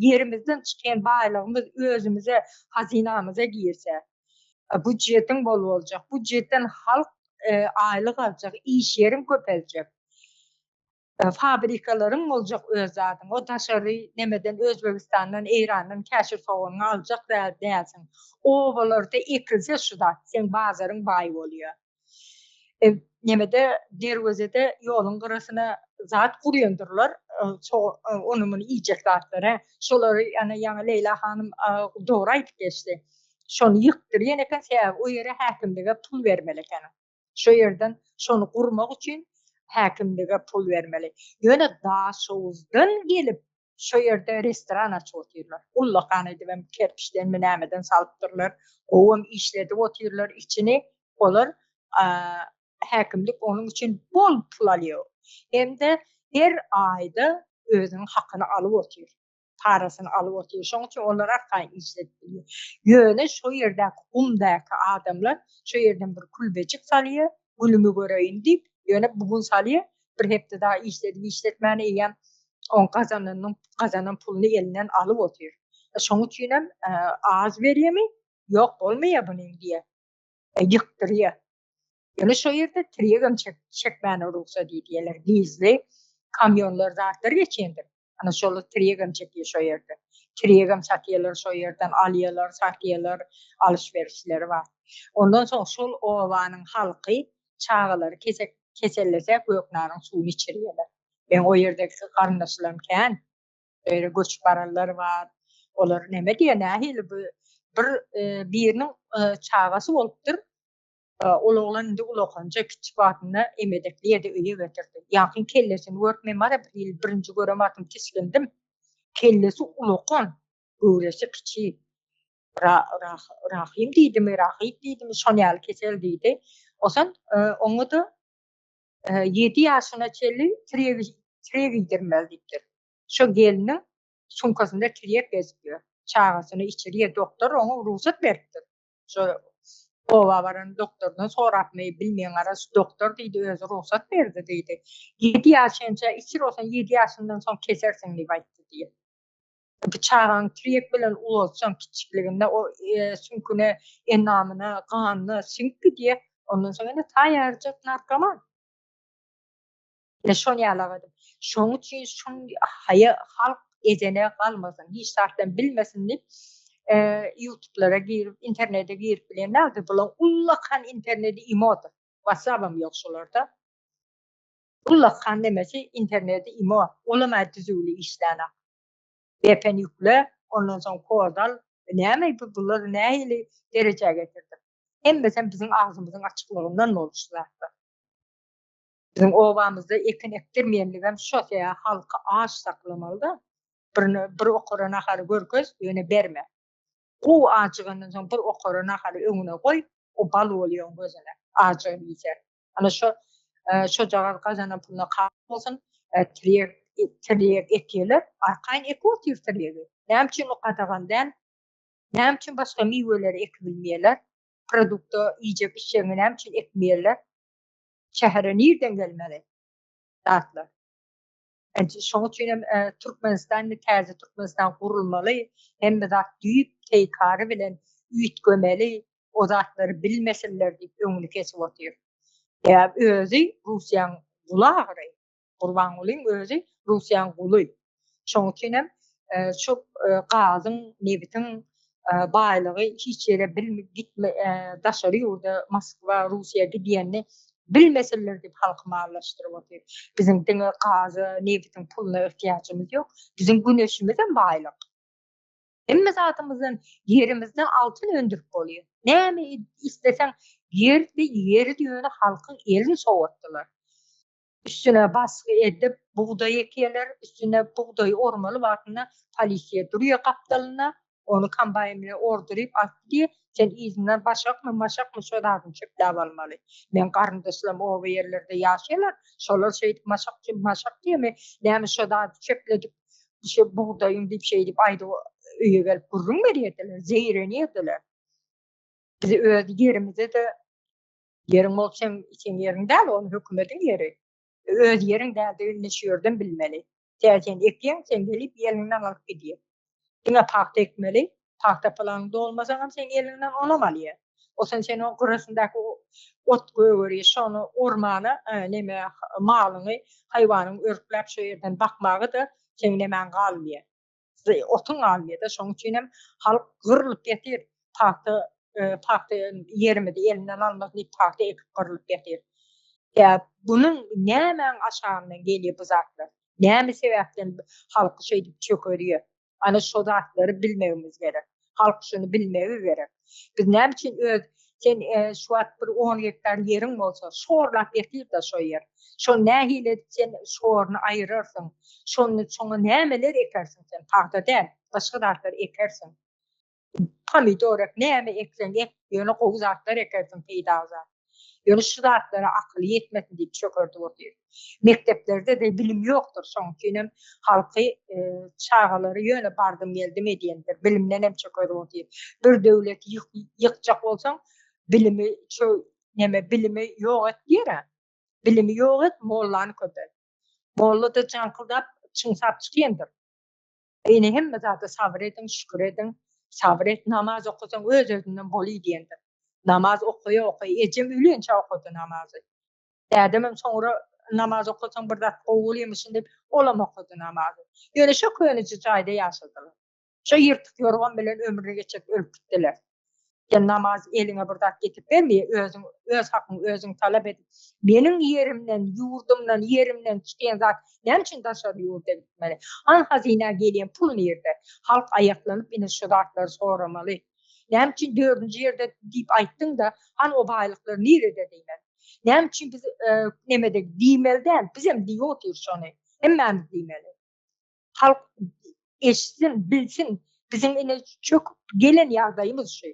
ýerimizden çykýan baýlygymyz özümize, hazynamyza girse, budjetiň bol boljak, budjetden halk aýlyk aljak, iş ýeriň köpeljek. Fabrikalaryň boljak öz zadyň. O daşary nemeden Özbegistandan, Eýrandan käşir soganyňy aljak dälsiň. Obalarda ekilse şu zat, seň bazaryň baý bolýar. Nemede Derwezede ýoluň gyrasyna zat gurýandyrlar, ony-muny iýjek zatlary. Şolary ýa ýaňy Leýla hanym dogry aýdyp geçdi. Şony ýykdyrýan eken, sebäbi o ýere häkimlige pul bermeli ekeniň. Şo ýerden şony gurmak üçin häkimlige pul bermeli. Ýöne Daşoguzdan gelip şo ýerde restoran açyp otyrlar. Ullakan edibem kerpiçdenmi nämeden salypdyrlar. Gowam işledip otyrlar içini. Olar häkimlik onuň üçin bol pul alýar. Hem-de her aýda özüniň hakyny alyp otyr. Parasyny alyp otyr. Şonuň üçin olar arkaýyn işledip bilýär. Ýöne şo ýerdäki gumdaky adamlar şo ýerden bir külbejik salýar, günümi göreýin diýip, ýöne bu gün salýar, bir hepde dagy işledip işletmän eýýäm oň gazananyň gazanan puluny elinden alyp otyr. Şonuň üçinem az berýärmi? Ýok bolmaýar bunyň diýýär. Ýykdyrýar. Ýöne şo ýerde tirýegem çekmäne rugsat edýärler. Gizli kamýonlar zatlar geçendir. Ana şolar tirýegem çekýär şo ýerde. Tirýegem satýarlar şo ýerden alýarlar, satýarlar, alyş-berişleri bar. Ondan soň şol obanyň halky çagalary kesek kesellese göknaryň suwuny içirýärler. Meň o ýerdeki garyndaşlarym kän. Şo ýere göçüp baranlar bar. Olar neme diýýär, nähili bu bir biriniň çagasy bolupdyr. Ol oglan indi ulakanja kiçi wagtynda emedekli ýerde öýe getirdi. Ýaňkyň kellesini görüp men bar-a bir hili birinji gören wagtym tisgindim. Kellesi ulakan, göwresi kiçi. Rahym diýdimi, Rahyt diýdimi, şon ýaly kesel diýdi. Onsoň oňa-da ýedi ýaşyna çenli tirýek iýdirmeli diýipdir. Şo gelniň sumkasynda tirýek gezip ýör. Çagasyny içirýär. Doktor oňa rugsat beripdir. Şo oba baran doktordan sorapmy, bilmeýän garaz, doktor diýdi, özi rugsat berdi diýdi. Ýedi ýaşynça içir, o sen ýedi ýaşyndan soň kesersiň diýip aýtdy diýýär. Bu çagaň tirýek bilen ulaltsaň kiçikliginde o süňküne, endamyna, ganyna siňip gidýär. Ondan soň ene taýýarjak narkoman. Ine şony ýalak edip. Şoň üçin şuň haýa halk edene galmasyn, hiç zatdan bilmesin diýip, ýutublara girip, internete girip bilen däldir. Bulaň ullakan interneti imodyr. Whatsappam ýok şularda. Ullakan nemesi interneti imo. Olam-a düzüwli işlänok. VPN ýükle, ondan soň kod al. Näme bu bulary nähili derejä getirdik? Hemmesem biziň agzymyzyň açyklygyndan boldy şu zatlar. Biziň obamyzda ekin ekdirmeýänligem şo sebä halky aç saklamalyda. Bir bir okara nahary görkez, ýöne berme. Gowy ajygandan soň bir okara nahary öňüne goý, o bal bolýa oň gözüne, ajygyny iýse. Ana şo şojagaz gazanan puluna kazy bolsun, tirýek tirýek ekýärler, arkaýyn ekip otyr tirýegi. Näme üçin o gadagan däl? Näme üçin başga miweleri ekibilmeýärler? Produkta iýjek içjegiňi näme üçin ekmeýärler? Şähere nirden gelmeli zatlar? Şoň üçin hem Türkmenistan indi täze Türkmenistan gurulmaly, hemme zat düýp teýkary bilen üýtgemeli, o zatlary bilmesinler diýip öňüni kesip otyr. Ýa özi Russiýaň guly ahyry. Gurbangulyň özi Russiýaň guly. Şoň üçin hem şu gazyň, nebitiň baýlygy hiç ýere bilmi gitme daşary ýurda Moskwa, Russiýa gidýänini bilmesinler diýip halky mallaşdyryp otyr. Biziň diňe gaza, nebitiň puluna yhtyýajymyz ýok. Biziň güneşimizem baýlyk. Hemme zadymyzdan ýerimizden altyn öndürip bolýar. Näme isleseň ýerdi, ýeri ýöne halkyň elini sowatdylar. Üstüne basgy edip bugdaý ekýärler, üstüne bugdaýy ormaly wagtynda polisiýa durýar gapdalynda, ony kombaýn bilen orduryp alyp gidýär, sen yzyndan başakmy, maşakmy şo zadyny çöpläp almaly. Meň garyndaşlarym oba ýerlerde ýaşaýarlar, şolar şeýdip maşak, maşak diýemi, näme şo zady çöpledik, şu bugdaýyň diýip şeýdip aýdyp öýe gelip gürrüň berýärdiler, zeýrenýärdiler. Biz öz ýerimize-de Ýeriň bolsa seň seň ýeriň däl, ol hökümediň ýeri. Öz ýeriň däldigini şu ýerden bilmeli. Tä sen ekýäň, sen gelip eliňden alyp gidýär. Diňe pagta ekmeli, pagta planyň dolmasaňam seň eliňden onam alýar. O sen sen oň gyrasyndaky ot gögerýär, şony ormana, neme malyňy, haýwanyňy örkläp şo ýerden bakmaga-da seň nemäň galmaýar. Otuň galmaýar-da, şonuň üçin hem halk gyrlyp ýatyr, pagta pagta ýerimizi elinden almasyn diýip pagta ekip gyrlyp ýatyr. Ýa bunuň nämäň aşagyndan gelýär bu zatlar? Näme sebäpden halky şeýdip çökerýär? Ana şo zatlary bilmegimiz gerek. Halk şuny bilmegi gerek. Biz näme üçin öz sen şu wagt bir on gektar ýeriň bolsa, şorlap ýatyr-da şo ýer. Şony nähili edip sen şoruny aýyrarsyň? Şony şoňa nämeler ekersiň sen? Pagta däl, başga zatlar ekersiň. Pomidor ek, näme ekseň ek, ýöne gowy zatlar ekersiň, peýdaly zat. Ýöne şu zatlara akyly ýetmesin diýip çökerdip otyr. Mekdeplerde-de bilim ýokdur, şonuň üçin hem halky, çagalary ýöne bardym-geldim edýändir, bilimden hem çökerip otyr. Bir döwleti ýykjak bolsaň, bilimi çö neme bilimi ýok et diýer-ä. Bilimi ýok et, mollany köpelt. Molla-da jaňkyldap, çyňsap çykýandyr. Ine hemme zada sabyr ediň, şükür ediň. Sabyr et, namaz okasaň öz-özünden boly diýendir. Namaz okaýa-okaýa, ejem ölinçä okady namazy. Dädemem soňra namaz okasaň bir zat gowy bolýamyşyn diýip, olam okady namazy. Ýöne şo köneje jaýda ýaşadylar. Şo ýyrtyk ýorgan bilen ömrüni geçirip ölüp gitdiler. Sen namaz eliňe bir zat getirip bermeýär, özüň öz hakyňy özüň talap edip, meniň ýerimden, ýurdumdan, ýerimden çykýan zat näme üçin daşary ýurda gitmeli? Han hazyna gelýän pul nirde? Halk aýaklanyp ine şu zatlary soramaly. Näme üçin dördünji ýerde diýip aýtdyň-da, han o baýlyklar nirede diýmeli. Näme üçin biz nemede diýmeli däl, bizem diýip otyrys şony. Hemmämiz diýmeli. Halk eşitsin, bilsin, biziň ine çöküp gelen ýagdaýymyz şu.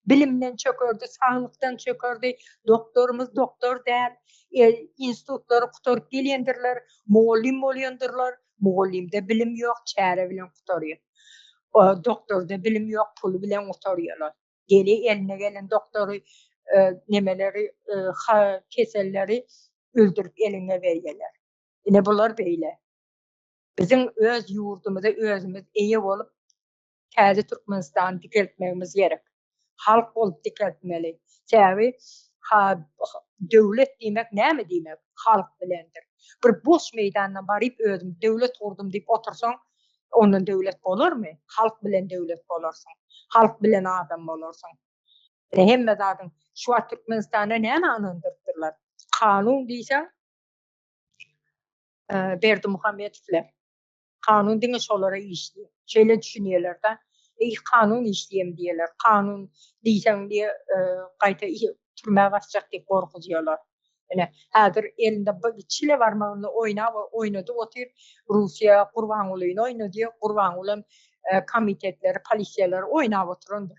Bilimden çökerdi, saglykdan çökerdi, doktorymyz doktor däl, institutlary gutaryp gelýändirler, mugallym bolýandyrlar, mugallymda bilim ýok, çäre bilen gutarýar. Doktorda bilim ýok, puly bilen gutarýarlar. Geli eline gelen doktory nemeleri keselleri öldürip eliňe berýärler. Ine bular beýle. Biziň öz ýurdumyza özümiz eýe bolup täze Türkmenistany dikeltmegimiz gerek. Halk bolup dikeltmeli. Sebäbi döwlet diýmek näme diýmek? Halk bilendir. Bir boş meýdanda baryp özüm döwlet gurdum diýip otursaň, ondan döwlet bolarmy? Halk bilen döwlet bolarsyň. Halk bilen adam bolarsyň. Ine hemme zadyň şu wagt Türkmenistanda näme ynandyrypdyrlar? Kanun diýseň Berdimuhamedowlar. Kanun diňe şolara işleýär. Şeýle düşünýärler-de. Eý, kanun işleýär diýýärler. Kanun diýseň diýe, gaýta türmä basjak diýip gorkuzýarlar. Ine, häzir elinde çile barmagynda oýnap oýnadyp otyr. Russiýa Gurbangulyny oýnadýar. Gurbangulam komitetleri, polisiýalary oýnap oturandyr.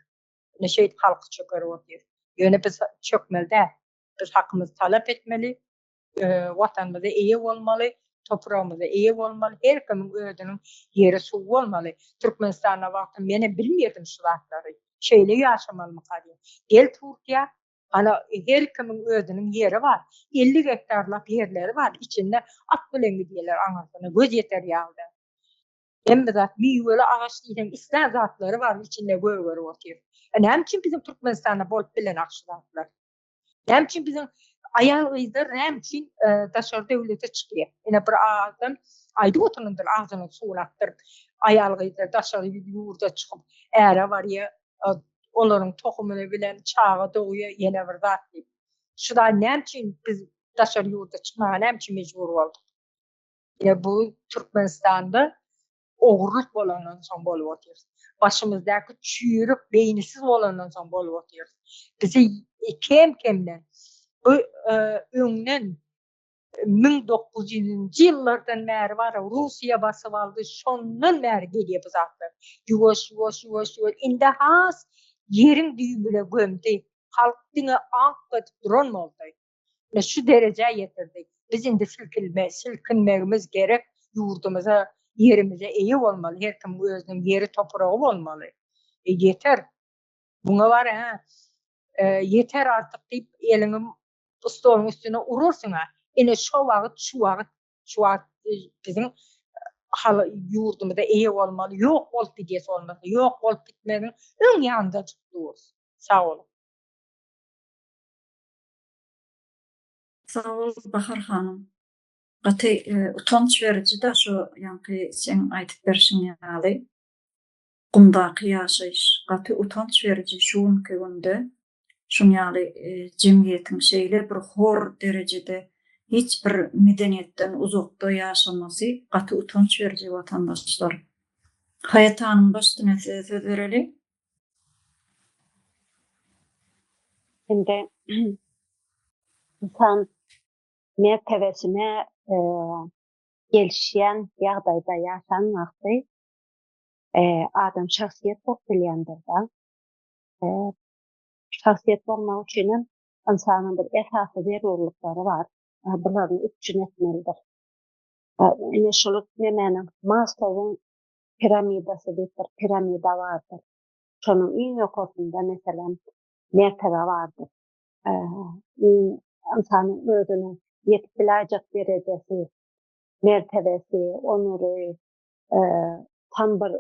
Ine şeýdip halky çökerip otyr. Ýöne biz çökmeli däl. Biz hakymyzy talap etmeli. Watanymyza eýe bolmaly, topragymyza eýe bolmaly, her kimiň özüniň ýeri suwy bolmaly. Türkmenistanda wagtym menem bilmedim şu zatlary. Şeýle ýaşamalymyka diýip. Gel Türkiýä, ana her kimiň özüniň ýeri bar. 50 gektarlap ýerleri bar, içinde at bilen gidýärler aňyrsyna göz ýeter ýalyda. Hemme zat miweli agaç diýseň islän zatlary bar içinde gögerip otyr. E näme üçin biziň Türkmenistanda bolup bilenak şu zatlar? Näme üçin biziň aýal-gyzlar näme üçin e, daşary döwlete çykýar? Ine bir adam aýdyp oturandyr, agzyny suwuny akdyryp, aýal-gyzlar daşary ýurda çykyp, äre barýar, e, olaryň tohumyny bilen çaga dogýar, ýene bir zat diýip. Şu da näme üçin biz daşary ýurda çykmaga näme üçin mejbur bolduk? Ine bu Türkmenistanda ogurlyk bolandan soň bolup otyrys. Başymyzdaky çüýrük, beýnisiz bolandan soň bolup otyrys. Bizi kem-kemden bu e, öňden 1900-nji ýyllardan bäri bar, Russiýa basyp aldy, şondan bäri gelýär bu zatlar. Ýuwaş, ýuwaş, ýuwaş, ýuwaş. Indi has ýeriň düýbüne gömdi. Halk diňe aňk edip duran boldy. Ine şu derejä ýetirdi. Biz indi silkilme, silkinmegimiz gerek, ýurdumyza, ýerimize eýe bolmaly, her kimiň özüniň ýeri, topragy bolmaly. E, ýeter. Muňa bar hä, e, ýeter artyk diýip eliňi stoluň üstüne urarsyň-a. Ine şo wagt, şu wagt, şu wagt e, biziň hal ýurdumyza eýe bolmaly, ýok bolup gidýäs bolmasa, ýok bolup gitmegiň öň ýanynda durus. Sag boluň. Sag bol Bahar hanym. Gaty utanç beriji-de şu ýaňky seň aýdyp berşiň ýaly. Gumdaky ýaşaýyş gaty utanç beriji şu günki günde şuň ýaly jemgyýetiň şeýle bir hor derejede hiç bir medeniýetden uzakda ýaşamasy gaty utanç beriji watandaşlar. Haýat hanym baş üstüne size söz bereli. Indi ynsan mertebesine gelişýän ýagdaýda ýaşan wagty adam şahsyýet bolup bilýändir-de. Şahsyýet bolmak üçin hem ynsanyň bir esasy zerurlyklary bar. Bularyny üpjün etmelidir. Ine şol nemäniň Maslowyň piramidasy diýip bir piramida bardyr. Şonuň iň ýokarsynda meselem mertebe bardyr. Iň ynsanyň özüniň ýetip biläýjek derejesi, mertebesi, onury, tam bir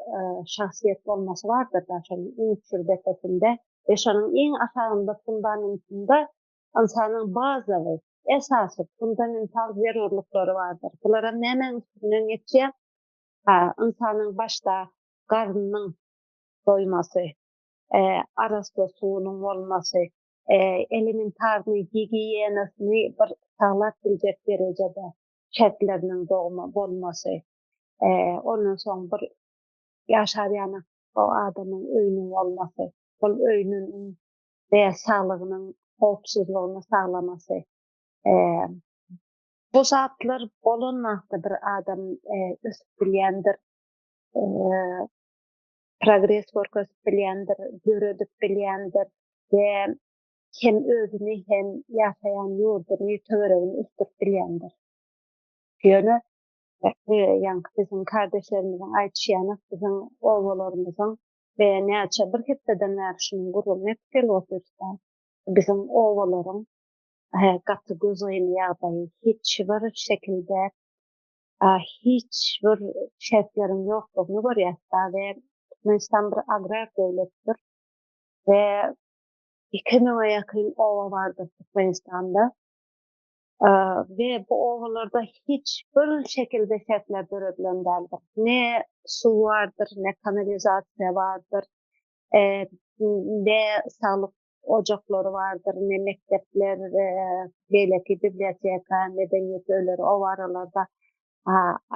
şahsyýet bolmasy bardyr-da şonuň iň çür depesinde we şonuň iň aşagynda fundamentinde ynsanyň bazawy, esasy fundamental zerurlyklary bardyr. Bularam nämäň üstünden geçýär? Ynsanyň başda garnynyň doýmasy, arassa suwunyň bolmasy, elementarnyý gigiýenasyny bir saglap biljek derejede şertleriniň bolmasy, ondan soň bir ýaşar ýaly o adamyň öýüniň bolmasy, ol öýüniň we saglygynyň howpsuzlygyny saglamasy. Bu zatlar bolan wagtda bir adam ösüp bilýändir, progres görkezip bilýändir, döredip bilýändir we hem özüni hem ýaşaýan ýurduny, töweregini ösdürip bilýändir. Ýöne. Ýaňky biziň kardeşlerimiziň aýdyşy ýaly biziň obalarymyzyň we näçe bir hepdeden bäri şunuň gürrüňini edip gelip otyrys-da. Biziň obalaryň gaty gözgyny ýagdaýy hiç bir şekilde hiç bir şertleriň ýoklugyny görýäs-da we Türkmenistan bir agrar döwletdir we 2000-e ýakyn oba bardyr Türkmenistanda. We bu obalarda hiç bir şekilde şertler döredilen däldir. Ne suw bardyr, ne kanalizasiýa bardyr, ne saglyk ojaklary bardyr, ne mekdepler, beýleki biblioteka, medeniýet öýleri o aralarda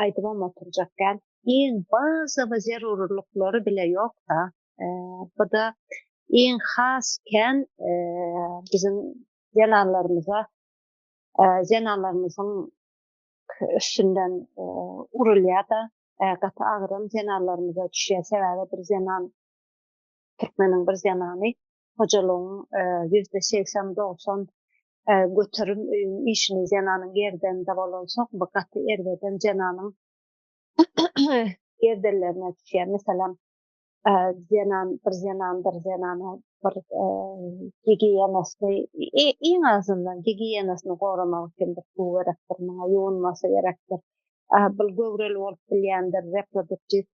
aýdybam oturjak däl. Iň bazawy zerurlyklary bile ýok-da. Bu-da iň has kän biziň zenanlarymyza zenanlarymyzyň üstünden urulýar-da, gaty agram zenanlarymyza düşýär. Sebäbi bir zenan, türkmeniň bir zenany hojalygyň %80-90 göterim öýüň işini zenanyň gerdeninde bolansoň, bu gaty erbedem zenanyň gerdenlerine düşýär. Meselem, zenan bir zenandyr zenana bir gigiýenasyny iň azyndan gigiýenasyny goramak üçin bir suw gerekdir, muňa ýuwunmasy gerekdir. Bir göwreli bolup bilýändir, reproduktiw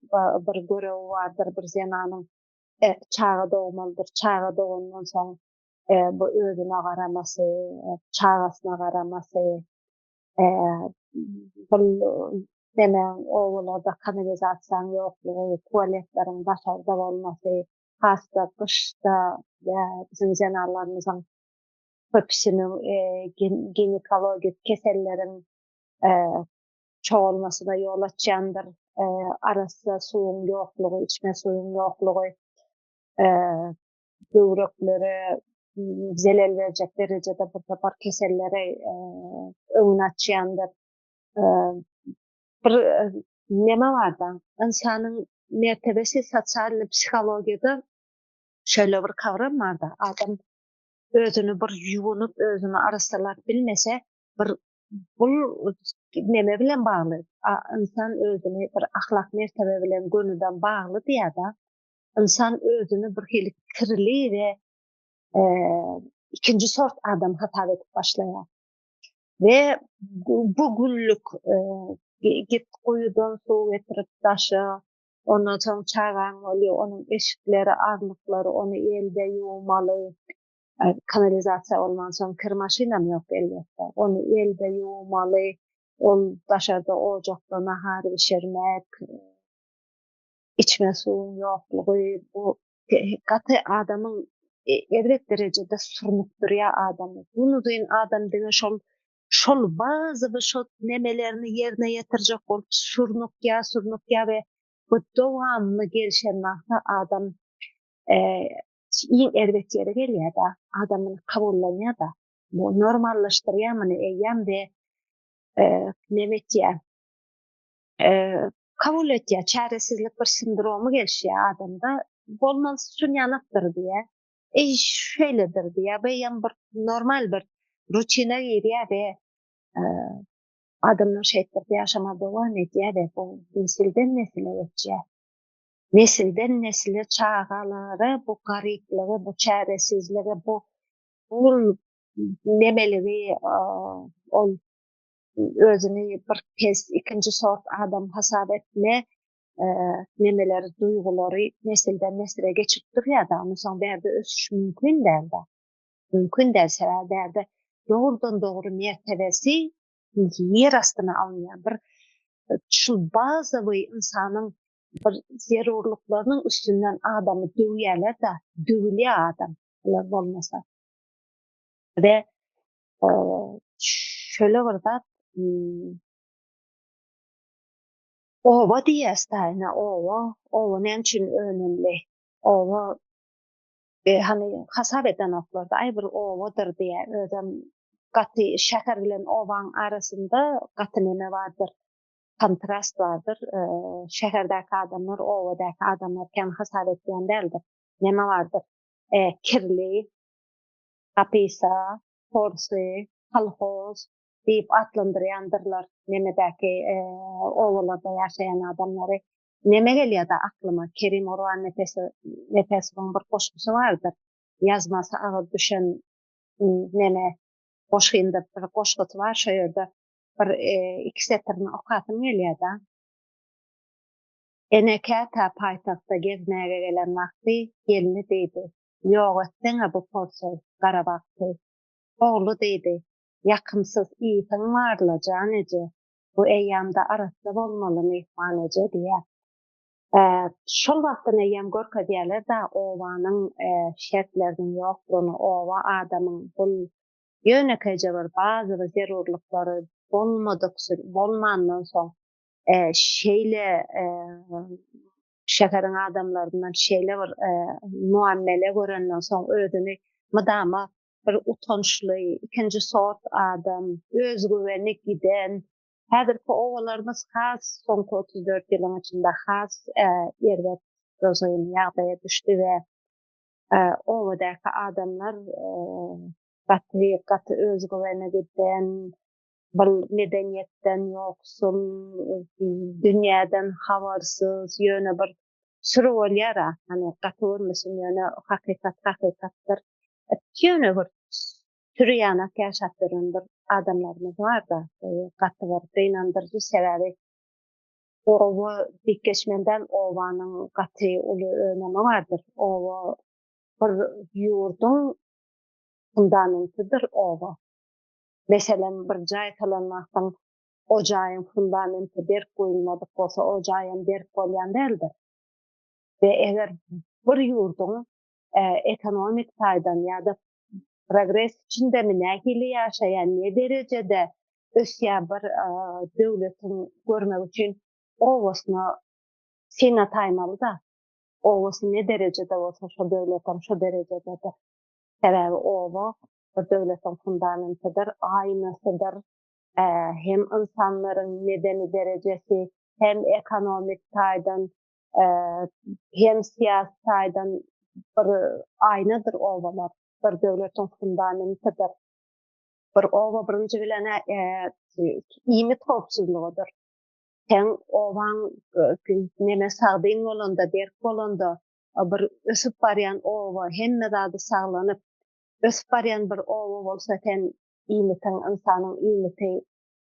bir görewi bardyr bir zenanyň çaga dogmalydyr. Çaga dogandan soň bu özüne garamasy, çagasyna garamasy, bul neme obalarda kanalizasiýanyň ýoklugy, tualetleriň daşarda bolmasy, has-da gyşda biziň zenanlarymyzyň köpüsiniň ginekologik keselleriň çogalmasyna ýol açýandyr. Arassa suwuň ýoklugy, içme suwuň ýoklugy böwreklere zelel berjek derejede bir topar keselleri öňüni açýandyr. Bir neme barda, ynsanyň mertebesi sosial psihologiýada şeýle bir kawram barda, adam özüni bir ýuwunyp, özüni arassalap bilmese, bir bul neme bilen bagly, ynsan özüni bir ahlak mertebe bilen gönüden bagly diýýär-de. Ynsan özüni bir hili kirli we ikinji sort adam hasap edip başlaýar. We bu günlük git guýudan suw getirip daşa, ondan soň çagaň bolýar, onuň eşikleri, arlyklary, ony elde ýuwmaly. Kanalizasiýa bolmansoň kir maşynam ýok elbetde. Ony elde ýuwmaly, ol daşarda ojakda nahar bişirmek, içme suwuň ýoklugy bu gaty adamyň erbet derejede surnukdyrýar adamy. Günuzyn adam diňe şol şol bazy şol nemelerini ýerine ýetirjek bolup surnukýar, surnukýar we bu dowamly gelşen wagty adam iň erbet ýere gelýär-de, adam muny kabullanýar-da, bu normallaşdyrýar muny eýýäm we neme etýär, kabul etýär, çäresizlik bir sindromy gelişýär adamda, bolmalysy şunýanakdyr diýýär, eý şeýledir diýýär, bu eýýäm bir normal bir rutina girýär we adamlar şeýtdirip ýaşamagy dowam edýär we bu nesilden nesile geçýär. Nesilden nesile çagalara bu garyplygy, bu çäresizligi, bu bul nemeligi ol özüni bir pes, ikinji sort adam hasap etme nemeleri, duýgulary nesilden nesile geçip durýar-da, ondan soň bärde ösüş mümkin däl-de. Mümkin däl, sebäbi bärde dogrudan-dogry mertebesi ýer astyna alynýar. Bir şu bazawy ynsanyň bir zerurlyklarynyň üstünden adamy döwýärler-de, döwülýär adam bular bolmasa. We şöyle bir zat, oba diýýäs-dä ine oba, oba näme üçin önemli? Oba hany hasap edenoklar-da, aý bir obadyr diýýär, özem gaty şäher bilen obaň arasynda gaty neme bardyr, kontrast bardyr. Şäherdäki adamlar obadaky adamlar kän hasap etýän däldir. Neme bardyr? Kirli, hapysa, porsy, kolhoz. diýip atlandyrýandyrlar nemedäki obalarda ýaşaýan adamlary. Neme gelýär-de aklyma, Kerim Gurbannepesowyň bir goşgusy bardyr. Ýazmasy agyr düşen neme goşgynda bir goşgusy bar şo ýerde bir iki setirini okasym gelýär-de. Ene kätä paýtagta gezmäge gelen wagty gelni diýdi, Ýok etseň-ä bu porsoý gara bagty. Ogly diýdi, Ýakymsyz ysyň bar-la, jan eje, bu eýýamda arassa bolmaly myhman eje diýýär. Şol wagtdan eýýäm görkezýärler-dä obanyň şertleriniň ýoklugyny, oba adamyň bul ýönekeýje bir bazy zerurlyklary bolmadyk, bolmandan soň şeýle şäheriň adamlaryndan şeýle bir muammele görenden soň özüni mydama bir utançly, ikinji sort adam, özgüweni giden. Häzirki obalarymyz has soňky 34 ýylyň içinde has erbet gözgyny ýagdaýa düşdi we obadaky adamlar gaty gaty özgüweni giden, bir medeniýetden ýoksul, dünýäden habarsyz, ýöne bir süri bolýar-a, hany gaty görmesin, ýöne hakykat hakykatdyr. Ýöne bir süri ýanak ýaşap ýören bir adamlarymyz bar-da, gaty bir gynandyryjy, sebäbi oba diýip geçmeli däl, obanyň gaty uly önemi bardyr. Oba bir ýurduň fundamentidir oba. Meselem, bir jaý salan wagtyň o jaýyň fundamenti berk goýulmadyk bolsa, o jaýam berk bolýan däldir. We eger bir ýurduň ekonomik taýdan ýa-da progres içindemi, nähili ýaşaýar, ne derejede ösýär bir döwletiň görmek üçin obasyna syn ataýmaly-da. Obasy ne derejede bolsa, şo döwletem şo derejededir. Sebäbi oba bir döwletiň fundamentidir, aýnasydyr. Hem ynsanlaryň medeni derejesi, hem ekonomik taýdan, hem syýasy taýdan bir aýnadyr obalar. Bir döwletiň fundamentidir. Bir oba birinji bilen iýmit howpsuzlygydyr. Seň obaň neme sagdyn bolanda, berk bolanda, bir ösüp barýan oba, hemme zady saglanyp, ösüp barýan bir oba bolsa sen iýmitiň, ynsanyň iýmiti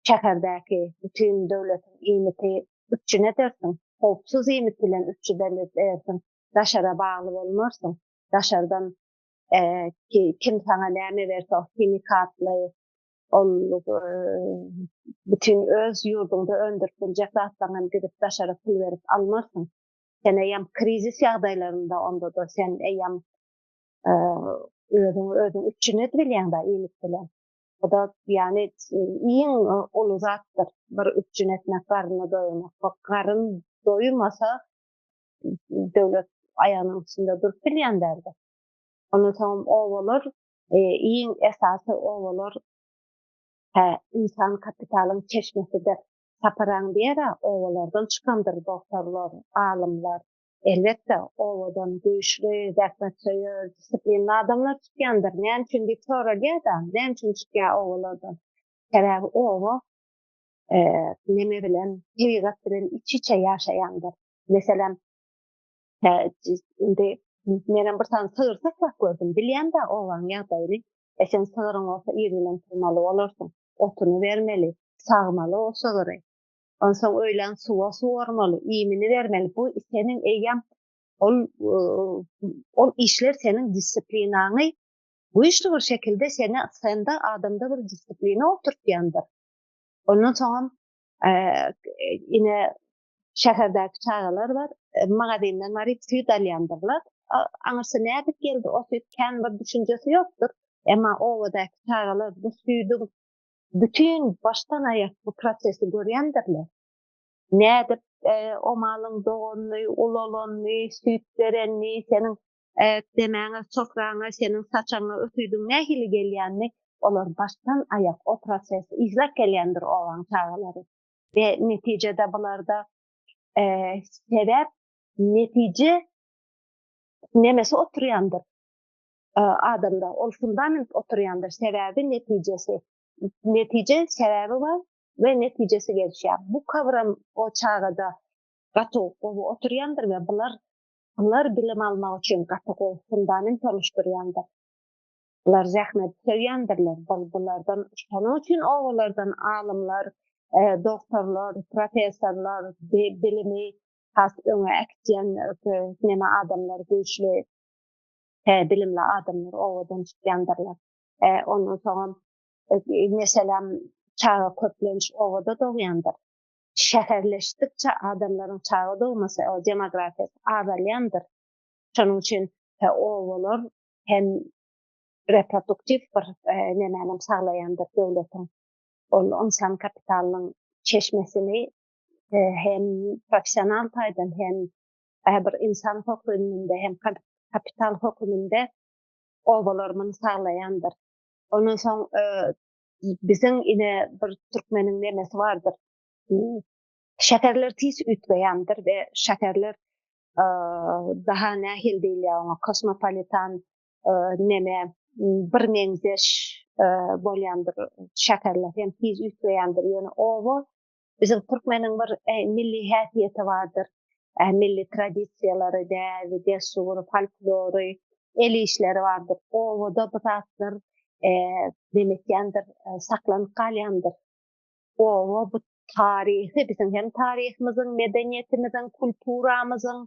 şäherdäki bütin döwletiň iýmiti üpjün edersiň. Howpsuz iýmit bilen üpjün edersiň. Daşara bagly bolmarsyň. Daşardan kim saňa näme berse o himikatly, ol bütin öz ýurduňda öndürip biljek zatlaryňy hem gidip daşara pul berip almarsyň. Sen eýýäm krizis ýagdaýlarynda onda-da sen eýýäm özüňi özüň üpjün edip bilýäň-dä iýmit bilen. Bu da ýagny iň uly zatdyr. Bir üpjün etmek, garnyny doýurmak. Bu garyn doýmasa döwlet aýagynyň üstünde durup bilýän däldir. Ondan soň obalar iň esasy obalar insan kapitalyň çeşmesidir. Saparaň diýer-ä obalardan çykandyr dogtorlar, alymlar. Elbetde, obadan güýçli, zähmetsöýer, disiplinli adamlar çykýandyr. Näme üçin diýip soralýar-da, näme üçin çykýar obalardan? Sebäbi oba neme bilen, tebigat bilen iç-içe ýaşaýandyr. Meselem, indi menem bir sany sygyr saklap gördüm, bilýän-dä obaň ýagdaýyny. E sen sygyryň bolsa ir bilen turmaly bolarsyň, otuny bermeli, sagmaly o sygyry. Onsoň öýlän suwa suwarmaly, iýmini bermeli. Bu seniň eýýäm ol ol işler seniň disiplinaňy güýçli bir şekilde seni sende adamda bir disiplina oturtýandyr. Ondan soňam ine şäherdäki çagalar bar, magazinden baryp süýt alýandyrlar. Aňyrsy nädip geldi o süýt kän bir düşünjesi ýokdur. Emma obadaky çagalar bu süýdüň bütin başdan aýak bu prosesi görýändirler. Nädip o malyň doganyny, ulalanyny, süýt berenini, seniň demäňe, sofraňa, seniň saçagyňa o süýdüň nähili gelýänini olar başdan aýak o prosesi yzlap gelýändir obaň çagalary. We netijede bularda sebäp netije nemesi oturýandyr. adamda ol fundament oturýandyr sebäbi netijesi. Netije sebäbi bar we netijesi gelişýär. Bu kawram o çagada gaty gowy oturýandyr we bular bular bilim almak üçin gaty gowy fundament oluşdurýandyr. Bular zähmeti söýýändirler. Bulardan şonuň üçin obalardan alymlar, e, doktorlar, professorlar, bilimi has öňe äkitýän e, neme adamlar güýçli e, bilimli adamlar obadan çykýandyrlar. E, ondan soňam e, meselem çaga köplenç obada dogýandyr. Şäherleşdikçe adamlaryň çaga dogmasy, o demografiýasy azalýandyr. Şonuň üçin e, obalar hem reproduktiw bir e, nemänem saglaýandyr döwletiň. Ol ynsan kapitalynyň çeşmesini e, hem professional taýdan hem e, bir insan hökmünde hem kapital hökmünde obalar muny saglaýandyr. Ondan soň e, biziň ine bir türkmeniň nemesi bardyr. Şäherler tiz üýtgeýändir we şäherler daha nähili diýilýär oňa kosmopolitan neme bir meňzeş bolýandyr şäherler hem tiz üýtgeýändir. Ýöne oba biziň türkmeniň bir milli häsiýeti bardyr. Milli tradisiýalary, däbi, dessury, folklory, el işleri bardyr. Obada bu zatlar neme etýändir, saklanyp galýandyr. Oba bu taryhy biziň hem taryhymyzyň, medeniýetimiziň, kulturamyzyň,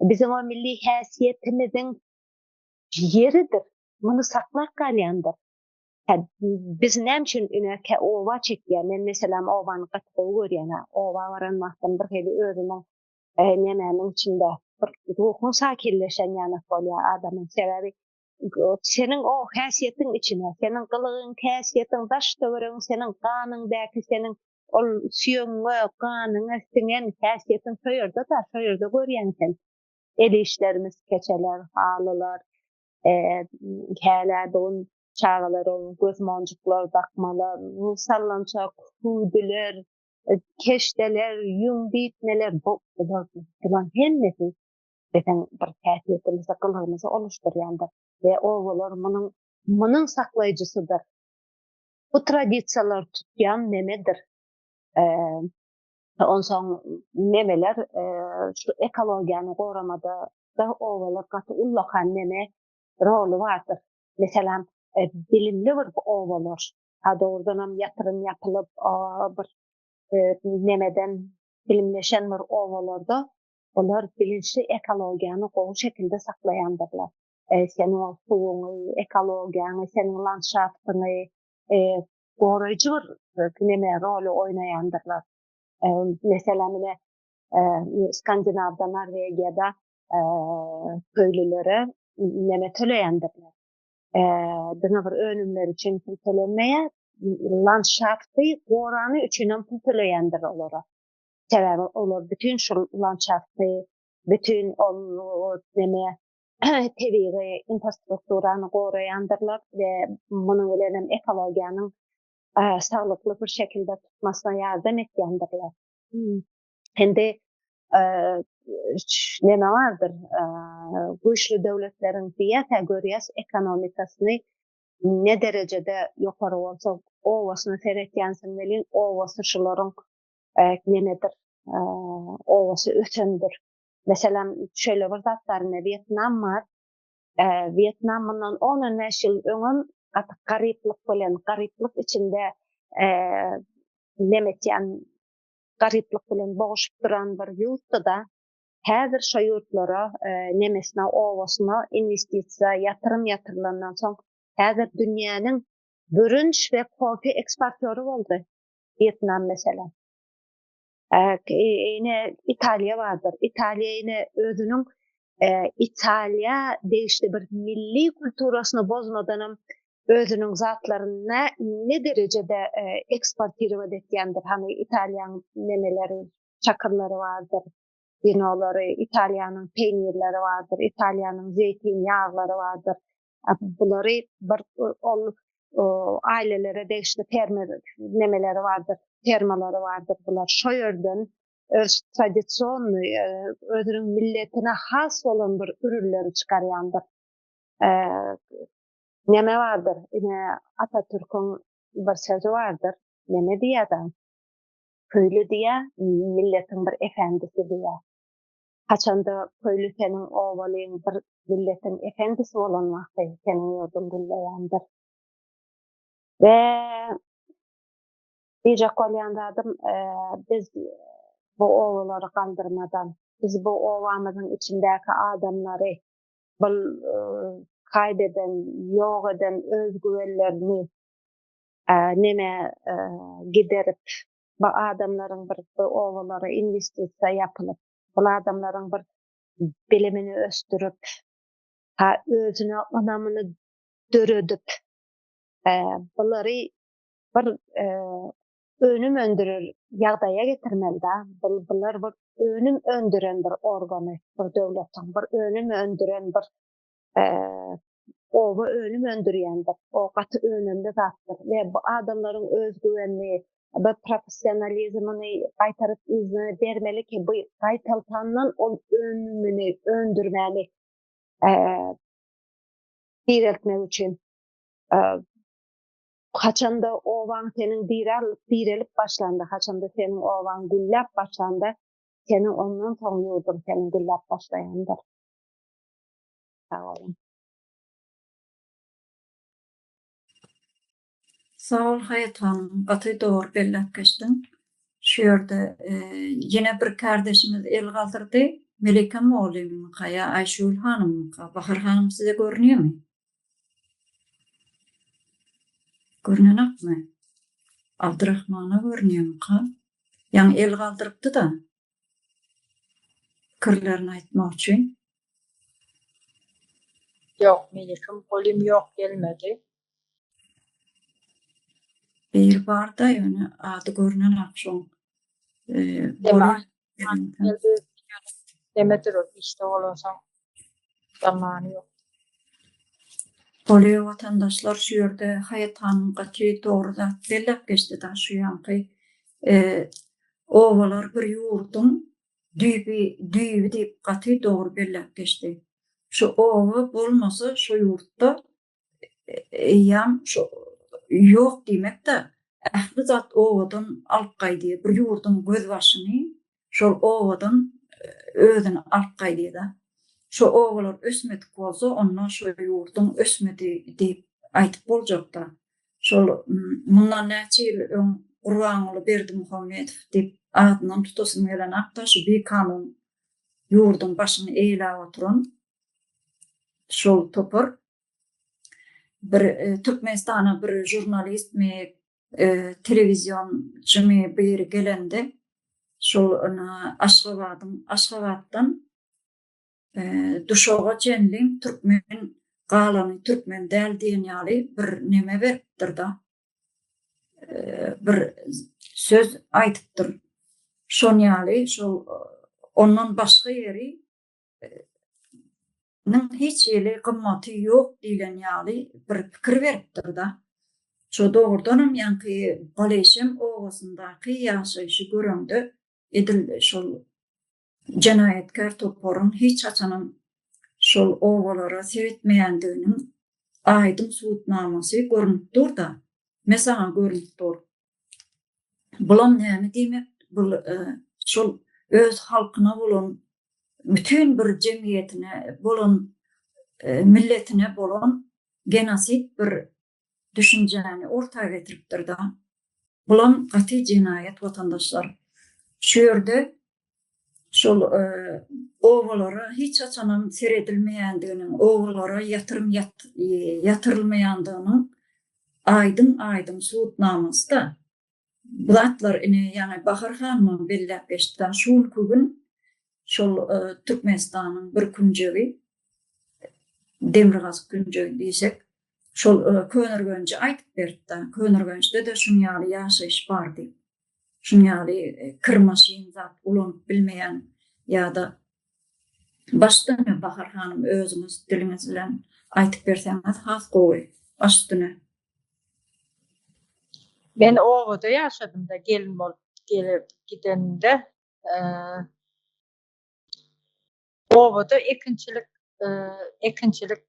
biziň o milli häsiýetimiziň ýeridir. Muny saklap galýandyr. Hä, biz näme üçin ine oba çekýär? Men meselem obany gaty gowy görýän. Oba baran wagtym bir hili özümiň e, nemäniň içinde bir ruhuň sakinleşen ýanak bolýar adamyň. Sebäbi seniň o häsiýetiň içine, seniň gylygyň, häsiýetiň, daş töweregiň, seniň ganyňdaky, seniň ol süýegiňe, ganyňa siňen häsiýetiň şo ýerde-de, şo ýerde görýäň sen. El işlerimiz, keçeler, halylar, e, hälä don çagalaryň göz monjuklar dakmalar, sallançak, hüwdüler, e, keşdeler, ýüň diýtmeler, bu bular bularyň hemmesi biziň bir häsiýetimizi, gylygymyzy oluşdurýandyr we obalar munuň munuň saklaýjysydyr. Bu tradisiýalar tutýan nemedir. E, onsoň nemeler e, şu ekologiýany goramada da obalar gaty ullakan neme roly bardyr. Meselem, e, bilimli bir obalar, ha dogrudanam ýatyrym ýapylyp, bir e, nemeden bilimleşen bir obalarda olar bilinçli ekologiýany gowy şekilde saklaýandyrlar. E, seniň o suwuňy, ekologiýaňy, seniň landşaftyňy e, goraýjy bir neme roly oýnaýandyrlar. E, meselem, ine, e, Skandinawda, Norwegiýada e, köylülere neme töleýändirler. E, diňe bir önümler üçin pul tölenmeýär, landşafty gorany üçin hem pul töleýändir olara. Sebäbi olar bütün şu landşafty, bütün ol neme tebigy infrastrukturany goraýandyrlar we munuň bilen hem ekologiýanyň e, saglykly bir şekilde tutmasyna ýardam etýändirler. Hindi e, neme bardyr, e, güýçli döwletleriň diýýär, görýäs ekonomikasyny ne derejede ýokary bolsa obasyna seretýänsiň welin obasy şularyň e, nemedir, e, obasy ösendir. Meselem, şeýle bir zat bar, ine Wýetnam bar. E, Wýetnam mundan 10-15 ýyl öňem gaty garyplyk bilen, garyplyk içinde e, neme etýän, garyplyk bilen boğuşup duran bir ýurtdy-da. Häzir şo ýurtlara e, nemesine, obasyna investisiýa, ýatyrym ýatyrylandan soň häzir dünýäniň bürünç we kofe eksportýory boldy. Wýetnam meselem. Ine Italiýa bardyr. Italiýa ine özüniň e, Italiýa degişli bir milli kulturasyny bozmadanam özüniň zatlaryny ne derejede e, eksportirowat etýändir. Hani Italiýanyň nemeleri, çakyrlary bardyr, winolary, Italiýanyň peýnirleri bardyr, Italiýanyň zeýtin ýaglary bardyr. Bulary bir ol ailelere degişli fermer nemeleri bardyr, fermalary bardyr. Bular şo ýerden öz tradisionny, e, özüniň milletine has bolan bir ürünleri çykarýandyr. E, neme bardyr? Ine Atatürk'ün. bir sözi bardyr. Neme diýýär-de? Köýli diýýär, milletiň bir efendisi diýýär. Haçanda köýli seniň obalyň bir milletiň efendisi bolan wagty seniň ýurduň gülleýändir. We diýjek bolýan zadym, biz bu obalary galdyrmadan, biz bu obamyzyň içindäki adamlary bul kaýbeden, ýok eden özgüwenlerini neme giderip, bu adamlaryň bir bu obalara inwestisiýa ýapylyp, bul adamlaryň bir bilimini ösdürip, özüne ynamyny döredip, bulary bir önüm öndürer ýagdaýa getirmeli-da. Bular bir önüm öndüren bir organy, bir döwletiň bir önüm öndüren bir oba önüm öndürýändir. O gaty önemli zatdyr we bu adamlaryň özgüwenini, bir professionalizmini gaýtaryp yzyna bermeli ki, bu gaýtaltandan ol önümini öndürmäni direltmek üçin. Haçanda obaň seniň direlip başlanda, haçanda seniň obaň gülläp başlanda, seniň ondan soň ýurduň seniň gülläp başlaýandyr. Sag boluň. Sag bol Haýat hanym, gaty dogry belläp geçdiň. Şu ýerde ýene bir kärdeşimiz el galdyrdy. Melike mollymyka ýa Aýşegül hanymyka? Bahar hanym size görünýärmi? Görnenokmy? Abdyrahmana görünýärmika? Ýaňy el galdyrypdy-da. Pikirlerini aýtmak üçin. Ýok, Melikim golym ýok gelmedi. Biri barda ýöne ady görnenok şoň. Nemedir ol işde bolansoň zamany ýok. Bolýa watandaşlar şu ýerde Haýat hanym gaty dogry zat belläp geçdi da şu ýaňky obalar bir ýurduň düýbi düýbi diýip gaty dogry belläp geçdi. Şu oba bolmasa şu ýurtda eýýäm şu ýok diýmek-de, ähli zat obadan alyp gaýdýar. Bir ýurduň gözbaşyny şol obadan özüni alyp gaýdýar-da. Şo obalar ösmedik bolsa, onda şo ýurduň ösmedi diýip aýdyp boljak-da. Şol mundan näçe ýyl öň Gurbanguly Berdimuhamedow diýip adynam tutasym gelenok-da, şu bikanun ýurduň başyny eýläp oturan şol topar bir Türkmenistana bir žurnalistmi, telewizionçymy biri gelende şol Aşgabadyň Aşgabatdan Duşaga çenli türkmen galany türkmen däl diýen ýaly bir neme beripdir-da. Bir söz aýdypdyr. Şon ýaly şol ondan başga ýeri niň hiç hili gymmaty ýok diýlen ýaly bir pikir beripdir-da. Şo dogrudanam ýaňky Baleşem obasyndaky ýaşaýşy göreňde edil şol jenaýatkär toparyň hiç haçanam şol obalara seretmeýändiginiň aýdyň subutnamasy görnüp dur-da. Mesaňa görnüp dur. Bulam näme diýmek? Bul şol öz halkyna bolan bütin bir jemgyýetine bolan milletine bolan genosid bir düşünjäni orta getiripdir-da. Bulam gaty jenaýat watandaşlar. Şu ýerde şol obalara hiç haçanam seredilmeýändiginiň, obalara ýatyrym ýatyrylmaýandygynyň aýdyň-aýdyň subutnamasy-da. Bu zatlar ine ýaňy Bahar hanymam belläp geçdi. Şu günki gün şol Türkmenistanyň bir künjegi, demirgazyk künjegi diýsek, şol Köneürgenji aýdyp berdi-de. Köneürgençde-de şuň ýaly ýaşaýyş bar diýip. Şuň ýaly kir maşyn zat ulanyp bilmeýän ýa-da baş üstüne Bahar hanym özüňiz diliňiz bilen aýdyp berseňiz has gowy. Baş üstüne. Men obada ýaşadym-da gelin bolup gelip gidenimde obada ekinçilik ekinçilik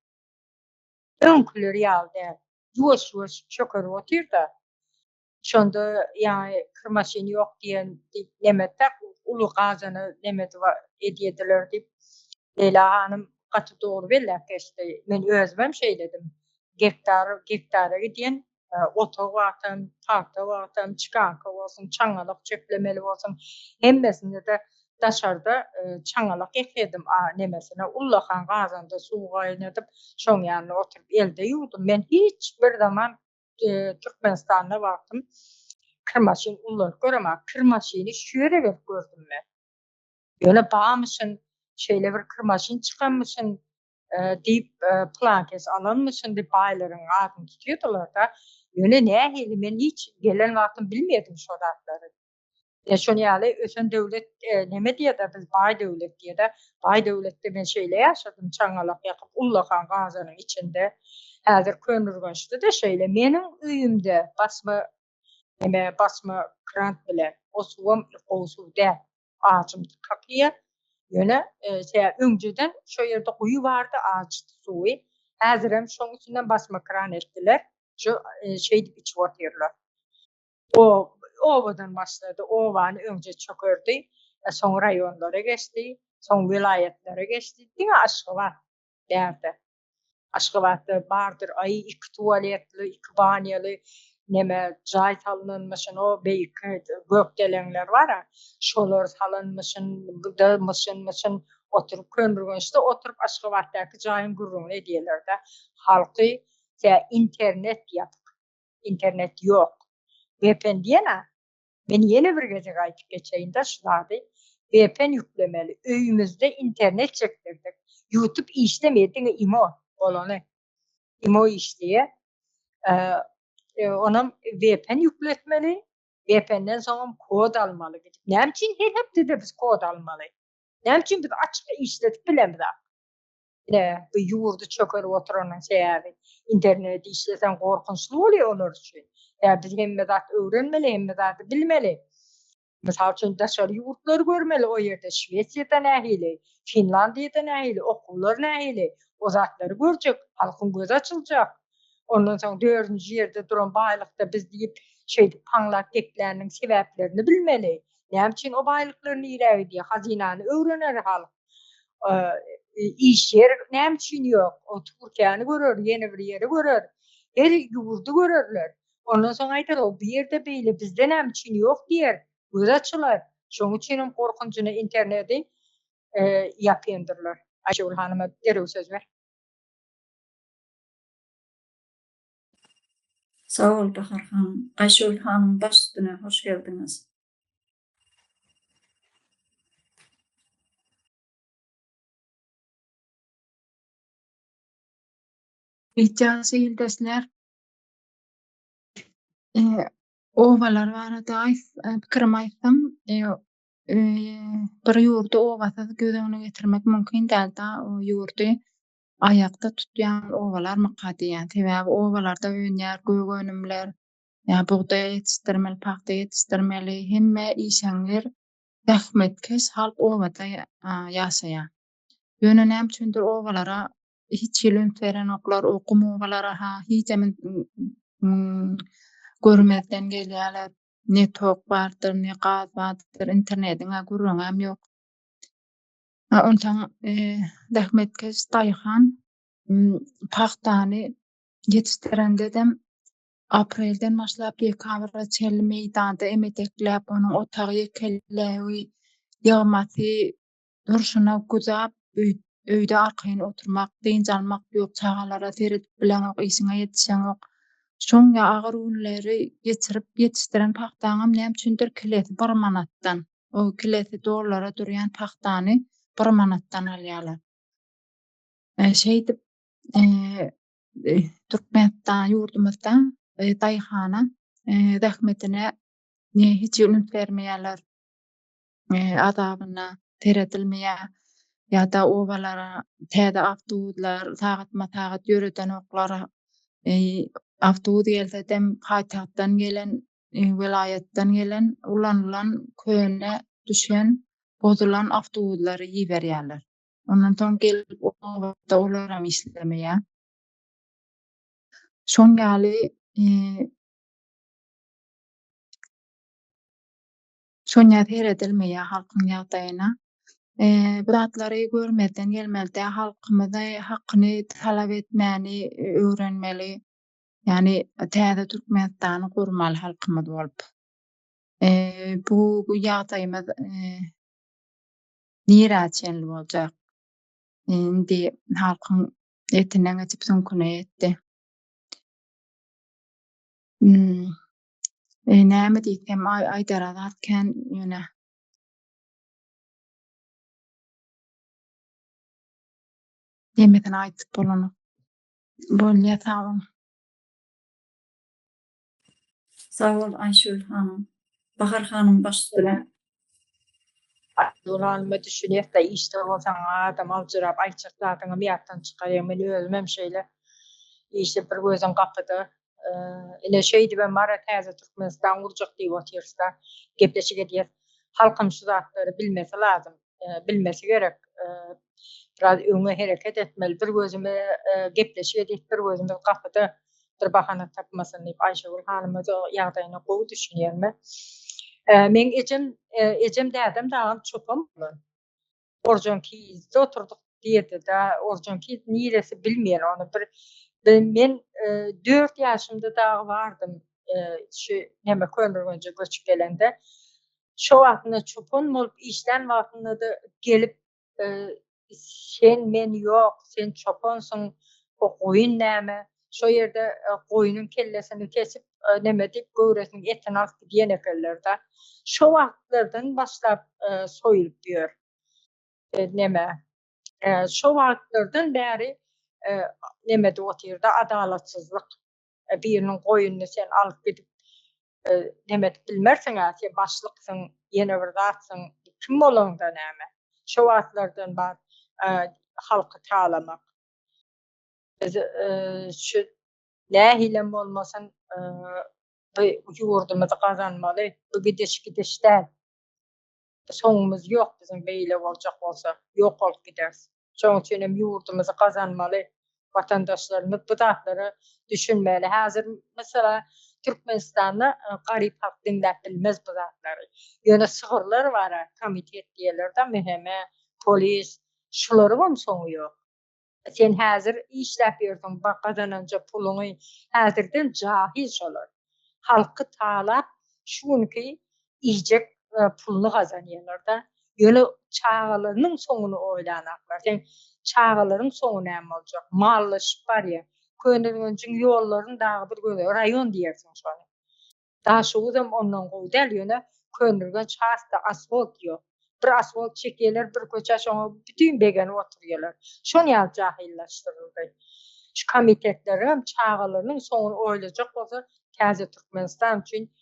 öňküleri ýaly däl. Ýuwaş-ýuwaş çökerip otyr-da. Şonda ýaňy kir maşyny ýok diýen diýip neme etdik, uly gazana neme edýediler diýip. Leýla hanym gaty dogry belläp geçdi. Men özümem şeýledim. Gektar gektara gidýän otag wagtam, pagta wagtam, çikanka bolsun, çaňňalak çöplemeli bolsun, hemmesinde-de daşarda çaňňalak ýakýadym, a nemesine ullakan gazanda suw gaýnadyp, şoň ýanynda oturyp elde ýuwdum. Men hiç bir zaman Türkmenistanda wagtym kir maşyn ullanyp göremok. Kir maşyny şu ýere gelip gördüm men. Ýöne barmyşyn, şeýle bir kir maşyn çykanmyşyn diýip, pylankes alanmyşyn diýip baýlaryň adyny tutýardylar-da. Ýöne nähili men hiç gelen wagtym bilmedim şo zatlary. E, şon ýaly ösen döwlet e, neme diýýär-de biz baý döwlet diýýär-de. Baý döwletde men şeýle ýaşadym, çaňňalak ýakyp ullakan gazanyň içinde. Häzir Köneürgençde-de şeýle. Meniň öýümde basma neme basma krant bilen o suwam gowy suw däl. Ajymtyk kakýar. Ýöne e, öňjeden şo ýerde guýy bardy, ajy suwy. Häzirem şoň üstünden basma kran etdiler. Şu e, şeýdip içip otyrlar. O obadan başlady, obany öňje çökerdi, e, soň raýonlara geçdi, soň welaýatlara geçdi. Diňe Aşgabat bärde. Aşgabatda bardyr, aý iki tualetli, iki banýaly neme jaý salynanmyşyn, o beýik gökdeleňler bar-a, şolar salynmyşyn, bu-da myşyn-myşyn oturyp Köneürgençde oturyp Aşgabatdaky jaýyň gürrüňini edýärler-de. Halky tä internet ýapyk. Internet ýok. Vpn diýen-ä. Men ýene bir gezek aýdyp geçeýin-de şu zady. Vpn ýüklemeli. Öýümizde internet çekdirdik. Youtube işlemeýär, diňe imo bolany. Imo işleýär. Onam vpn ýükletmeli. Vpn-den soňam kod almaly gidip. Näme üçin her hepdede biz kod almaly? Näme üçin biz açyk işledip bilemizok? Ine, bu ýurdy çökerip oturanyň sebäbi. Internet işleseň gorkunçly bolýar olar üçin. Ýa biz hemme zat öwrenmeli, hemme zady bilmeli. Mysal üçin daşary ýurtlary görmeli o ýerde Şwesiýada nähili, Finlandiýada nähili, okuwlar nähili, o zatlary görjek, halkyň gözi açyljak. Ondan soň dördünji ýerde duran baýlykda biz diýip şeýdip paňlap gepläniniň sebäplerini bilmeli. Näme üçin o baýlyklar nirä gidýär, hazynany öwrener halk. Iş ýer näme üçin ýok? O Türkiýäni görer, ýene bir ýeri görer. Her ýurdy görerler. Ondan soň aýdar, o bu ýerde beýle, bizde näme üçin ýok diýer. Göz açylar. Şonuň üçin hem gorkunjyna interneti ýapyndyrlar. Aýşegül hanyma derrew söz ber. Sag bol Bahar hanym. Aýşegül hanym baş üstüne hoş geldiňiz. Ýaşy ildeşler obalar barada pikirimi aýtsam, bir ýurdy obasyz göz öňüne getirmek mümkin däl-de, o ýurdy aýakda tutýan obalarmyka diýýän. Sebäbi obalarda önýär gök önümler, Ýa bugdaý ýetişdirmeli, pagta ýetişdirmeli, hemme işeňňir, zähmetkeş halk obada ýaşaýar. Ýöne näme üçindir obalara hiç hili üns berenoklar, o gum obalara-ha hijem görmezden gelýärler. Ne tok bardyr, ne gaz bardyr, internediň-ä gürrüňem ýok. Onsoň zähmetkeş daýhan pagtany ýetişdirendedem Aprelden başlap dekabra çenli meýdanda emedekläp, onuň otagy ýekeläwi, ýygmasy durşuna güzap, öýde arkaýyn oturmak, dynç almak ýok, çagalara seredip bileňok, işiňe ýetişeňok. Şoň ýaly agyr günleri geçirip ýetişdiren pagtaňam näme üçindir kilesi bir manatdan, o kilesi dollara durýan pagtany bir manatdan alýarlar. Şeýdip, Türkmenistan ýurdumyzda daýhana zähmetine hiç üns bermeýärler. Azabyna seredilmeýär. Ýa-da obalara täze awtobuslar sagatma-sagat ýöredenoklar. Awtobus gelsedem paýtagtdan gelen, welaýatdan gelen ulanylan köne düşen bozulan awtobuslary iberýärler. Ondan soň gelip obada olaram işlemeýär. Şoň ýaly. Şonýa seredilmeýär halkyň ýagdaýyna. Bu zatlary görmezden gelmeli däl. Halkymyzy hakyny talap etmäni öwrenmeli. Ýagny täze Türkmenistany gurmaly halkymyz bolup. Bu ýagdaýymyz nirä çenli boljak? Indi halkyň etinden geçip süňküne ýetdi. Näme diýsem aýdara zat kän ýöne. Hemmesini aýdyp bolanok. Bolýa sag boluň. Sag bol Aýşöhl hanym. Bahar hanym baş üstüne. Aýşöhl hanyma düşünýäs-de işde bolsaň adam aljyrap aýtjak zadyňam ýatdan çykarýaň men özümem şeýle işde bir gözüň gapyda Ine şeýdibem bara täze Türkmenistan gurjak diýip otyrysda gepleşik edýäs. Halkam şu zatlary bilmesi lazym, bilmesi gerek. Biraz öňe hereket etmeli. Bir gözümiz gepleşik edýäs, bir gözümiz gapyda bir bahana tapmasyn diýip Aýşegül hanymyz o ýagdaýyna gowy düşünýän men. Meň ejem, ejem dädem dagam çopan bolan. Orjonkizde oturdyk diýdi-de, Orjonkiz niresi bilmeýän ony bir men 4 ýaşymda dagy bardym şu neme Köneürgenje göçüp gelende. Şo wagtynda çopan bolup işlän wagtynda-da gelip sen men ýok, sen çopansyň, o goýun näme? Şo ýerde goýnuň kellesini kesip neme diýip göwresiniň etini alyp gidýän ekenler-de. Şo wagtlardan başlap soýulyp ýör. Neme. Şo wagtlardan bäri nemede otyr-da adalatsyzlyk. Biriniň goýnuny sen alyp gidip neme edip bilmersiň-ä, sen başlyksyň, ýene bir zatsyň, kim bolaňda näme. Şo wagtlardan bar halky talamak. Biz şu nähilem bolmasyn bu ýurdumyzy gazanmaly. Bu gidiş gidiş däl. Soňumyz ýok biziň beýle boljak bolsa, ýok bolup gideris. Şonuň üçin hem ýurdumyzy gazanmaly. Watandaşlarymyz bu zatlara düşünmeli. Häzir meselem Türkmenistanda garyp halk diňläp bilmez bu zatlary. Ýöne sygyrlar bar-a, komitet diýerler-de, MHM, polis, şularyňam soňy ýok. Sen häzir işläp ýörsüň, bak gazananja puluňy häzirden jahyl şolar. Halky talap şu günki iýjek puluny gazanýarlarda. Ýöne çagalarynyň soňuny oýlanaklar. Seň çagalaryň soňy näme boljak? Mallaşyp barýar. Köneürgenjiň ýollaryny dagy bir gözel raýon diýersiň şony. Daşoguzam ondan gowy däl ýöne Köneürgenç hasda asfalt ýok. Bir asfalt çekýäler bir köçä şoňa bütin begenip oturýalar. Şon ýaly jahyllaşdyryldy. Şu komitetleriňem çagalarynyň soňuny oýlajak bolsa täze Türkmenistan üçin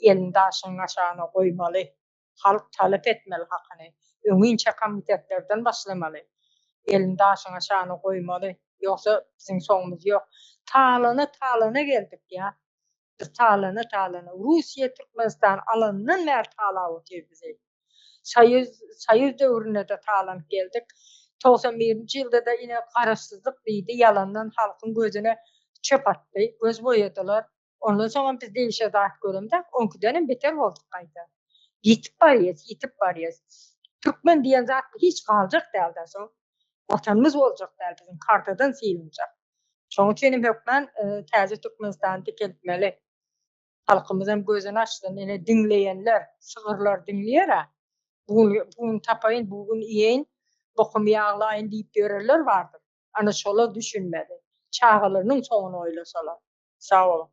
elini daşyň aşagyna goýmaly. Halk talap etmeli hakyny. Öňinçä komitetlerden başlamaly. Elini daşyň aşagyna goýmaly. Ýogsa biziň soňumyz ýok. Talana talana geldik ýa. Biz talana talana. Russiýa Türkmenistany alanyndan bäri talap otyr bizi. Soýuz soýuz döwründe-de talanyp geldik. 91-nji ýylda-da ine garaşsyzlyk diýdi, ýalandan halkyň gözüne çöp atdy, göz boýadylar. Ondan soňam biz degişe zat göremzok, oňküdenem beter bolduk gaýta. Ýitip barýas, ýitip barýas. Türkmen diýen zat hiç galjak däl-de soň. Watanymyz boljak däl biziň, kartadan sylinjek. Şonuň üçin hem hökman täze Türkmenistany dikeltmeli. Halkymyz hem gözüni açsyn, ine diňleýänler, sygyrlar diňleýär-ä. Bu gün, bu gün tapaýyn, bu gün iýeýin, bokumy ýaglaýyn diýip ýörenler bardyr. Ana şolar düşünmeli. Çagalarynyň soňuny oýlasalar. Sag boluň.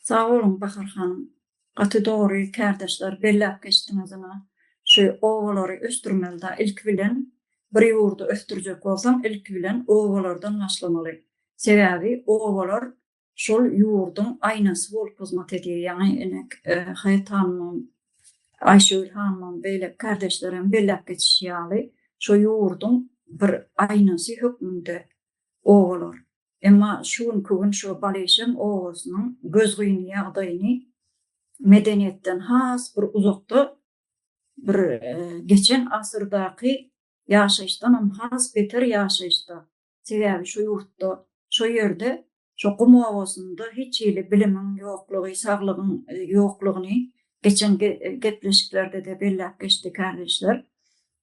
Sag boluň Bahar hanym. Gaty dogry kärdeşler belläp geçdiňiz ina şu obalary ösdürmelida ilki bilen bir ýurdy ösdürjek bolsaň ilki bilen obalardan başlamaly. Sebäbi obalar şol ýurduň aýnasy bolup hyzmat edýär ýaňy ine Haýat hanymam Aýşegül hanymam beýleki kärdeşlerem belläp geçişi ýaly şo ýurduň bir aýnasy hökmünde obalar. Emma şu günki gün şu Balyşam obasynyň gözgyny ýagdaýyny medeniýetden has bir uzakda bir geçen asyrdaky ýaşaýyşdanam has beter ýaşaýyşda sebäbi şu ýurtda şo ýerde. Şo gum obasynda hiç hili bilimiň ýoklugy, saglygyň ýoklugyny geçen gepleşiklerde-de belläp geçdi kärdeşler.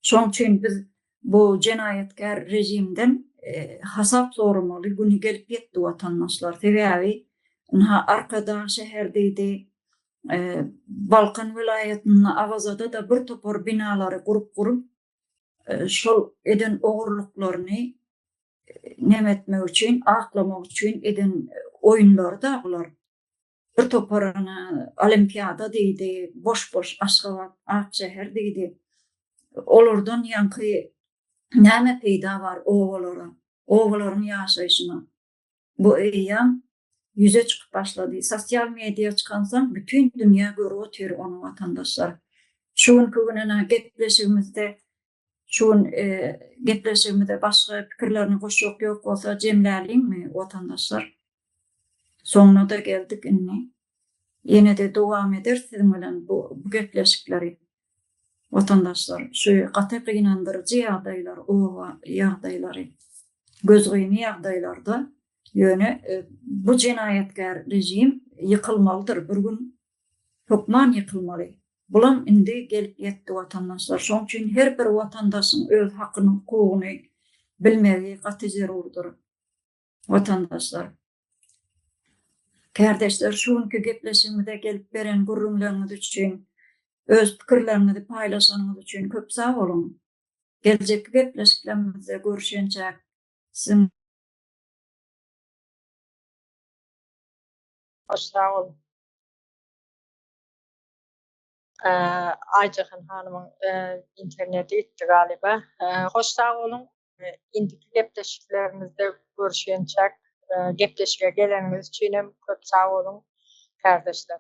Şoň üçin biz bu jenaýatkär režimden hasap soramaly güni gelip ýetdi watandaşlar. Sebäbi ynha Arkadag şäher diýdi, Balkan welaýatynda Awazada-da bir topar binalary gurup-gurup şol eden ogurlyklaryny neme etmek üçin, aklamak üçin eden oýunlary-da bular. Bir toparyna olimpiada diýdi, boş-boş Aşgabat ak şäher diýdi. Olardan ýaňky näme peýda bar obalara, obalaryň ýaşaýşyna? Bu eýýäm ýüze çykyp başlady. Sosial media çykansoň bütin dünýä görüp otyr ony watandaşlar. Şu günki gün ene gepleşigimizde Şu gün gepleşigimize başga pikirlerini goşjak ýok bolsa jemläliňmi watandaşlar? Soňuna-da geldik indi. Ýene-de dowam ederis siziň bilen bu gepleşikleri. Watandaşlar, şu gaty gynandyryjy ýagdaýlar, oba ýagdaýlary, gözgyny ýagdaýlarda, ýöne bu jenaýatkär režim ýykylmalydyr bir gün Hökman ýykylmaly. Bulam indi gelip ýetdi watandaşlar. Şoň üçin her bir watandaşyň öz hakyny hukugyny bilmegi gaty zerurdyr. Watandaşlar. Kärdeşler şu günki gepleşigimize gelip beren gürrüňleriňiz üçin, öz pikirleriňizi paýlaşanyňyz üçin köp sag boluň. Geljekki gepleşiklerimizde görüşençäk siziň. Hoş sag boluň. Aýjahan hanymyň interneti gitdi galiba. Hoş sag boluň. Indiki gepleşiklerimizde görüşýänçäk gepleşige geleniňiz üçin hem köp sag boluň kärdeşler.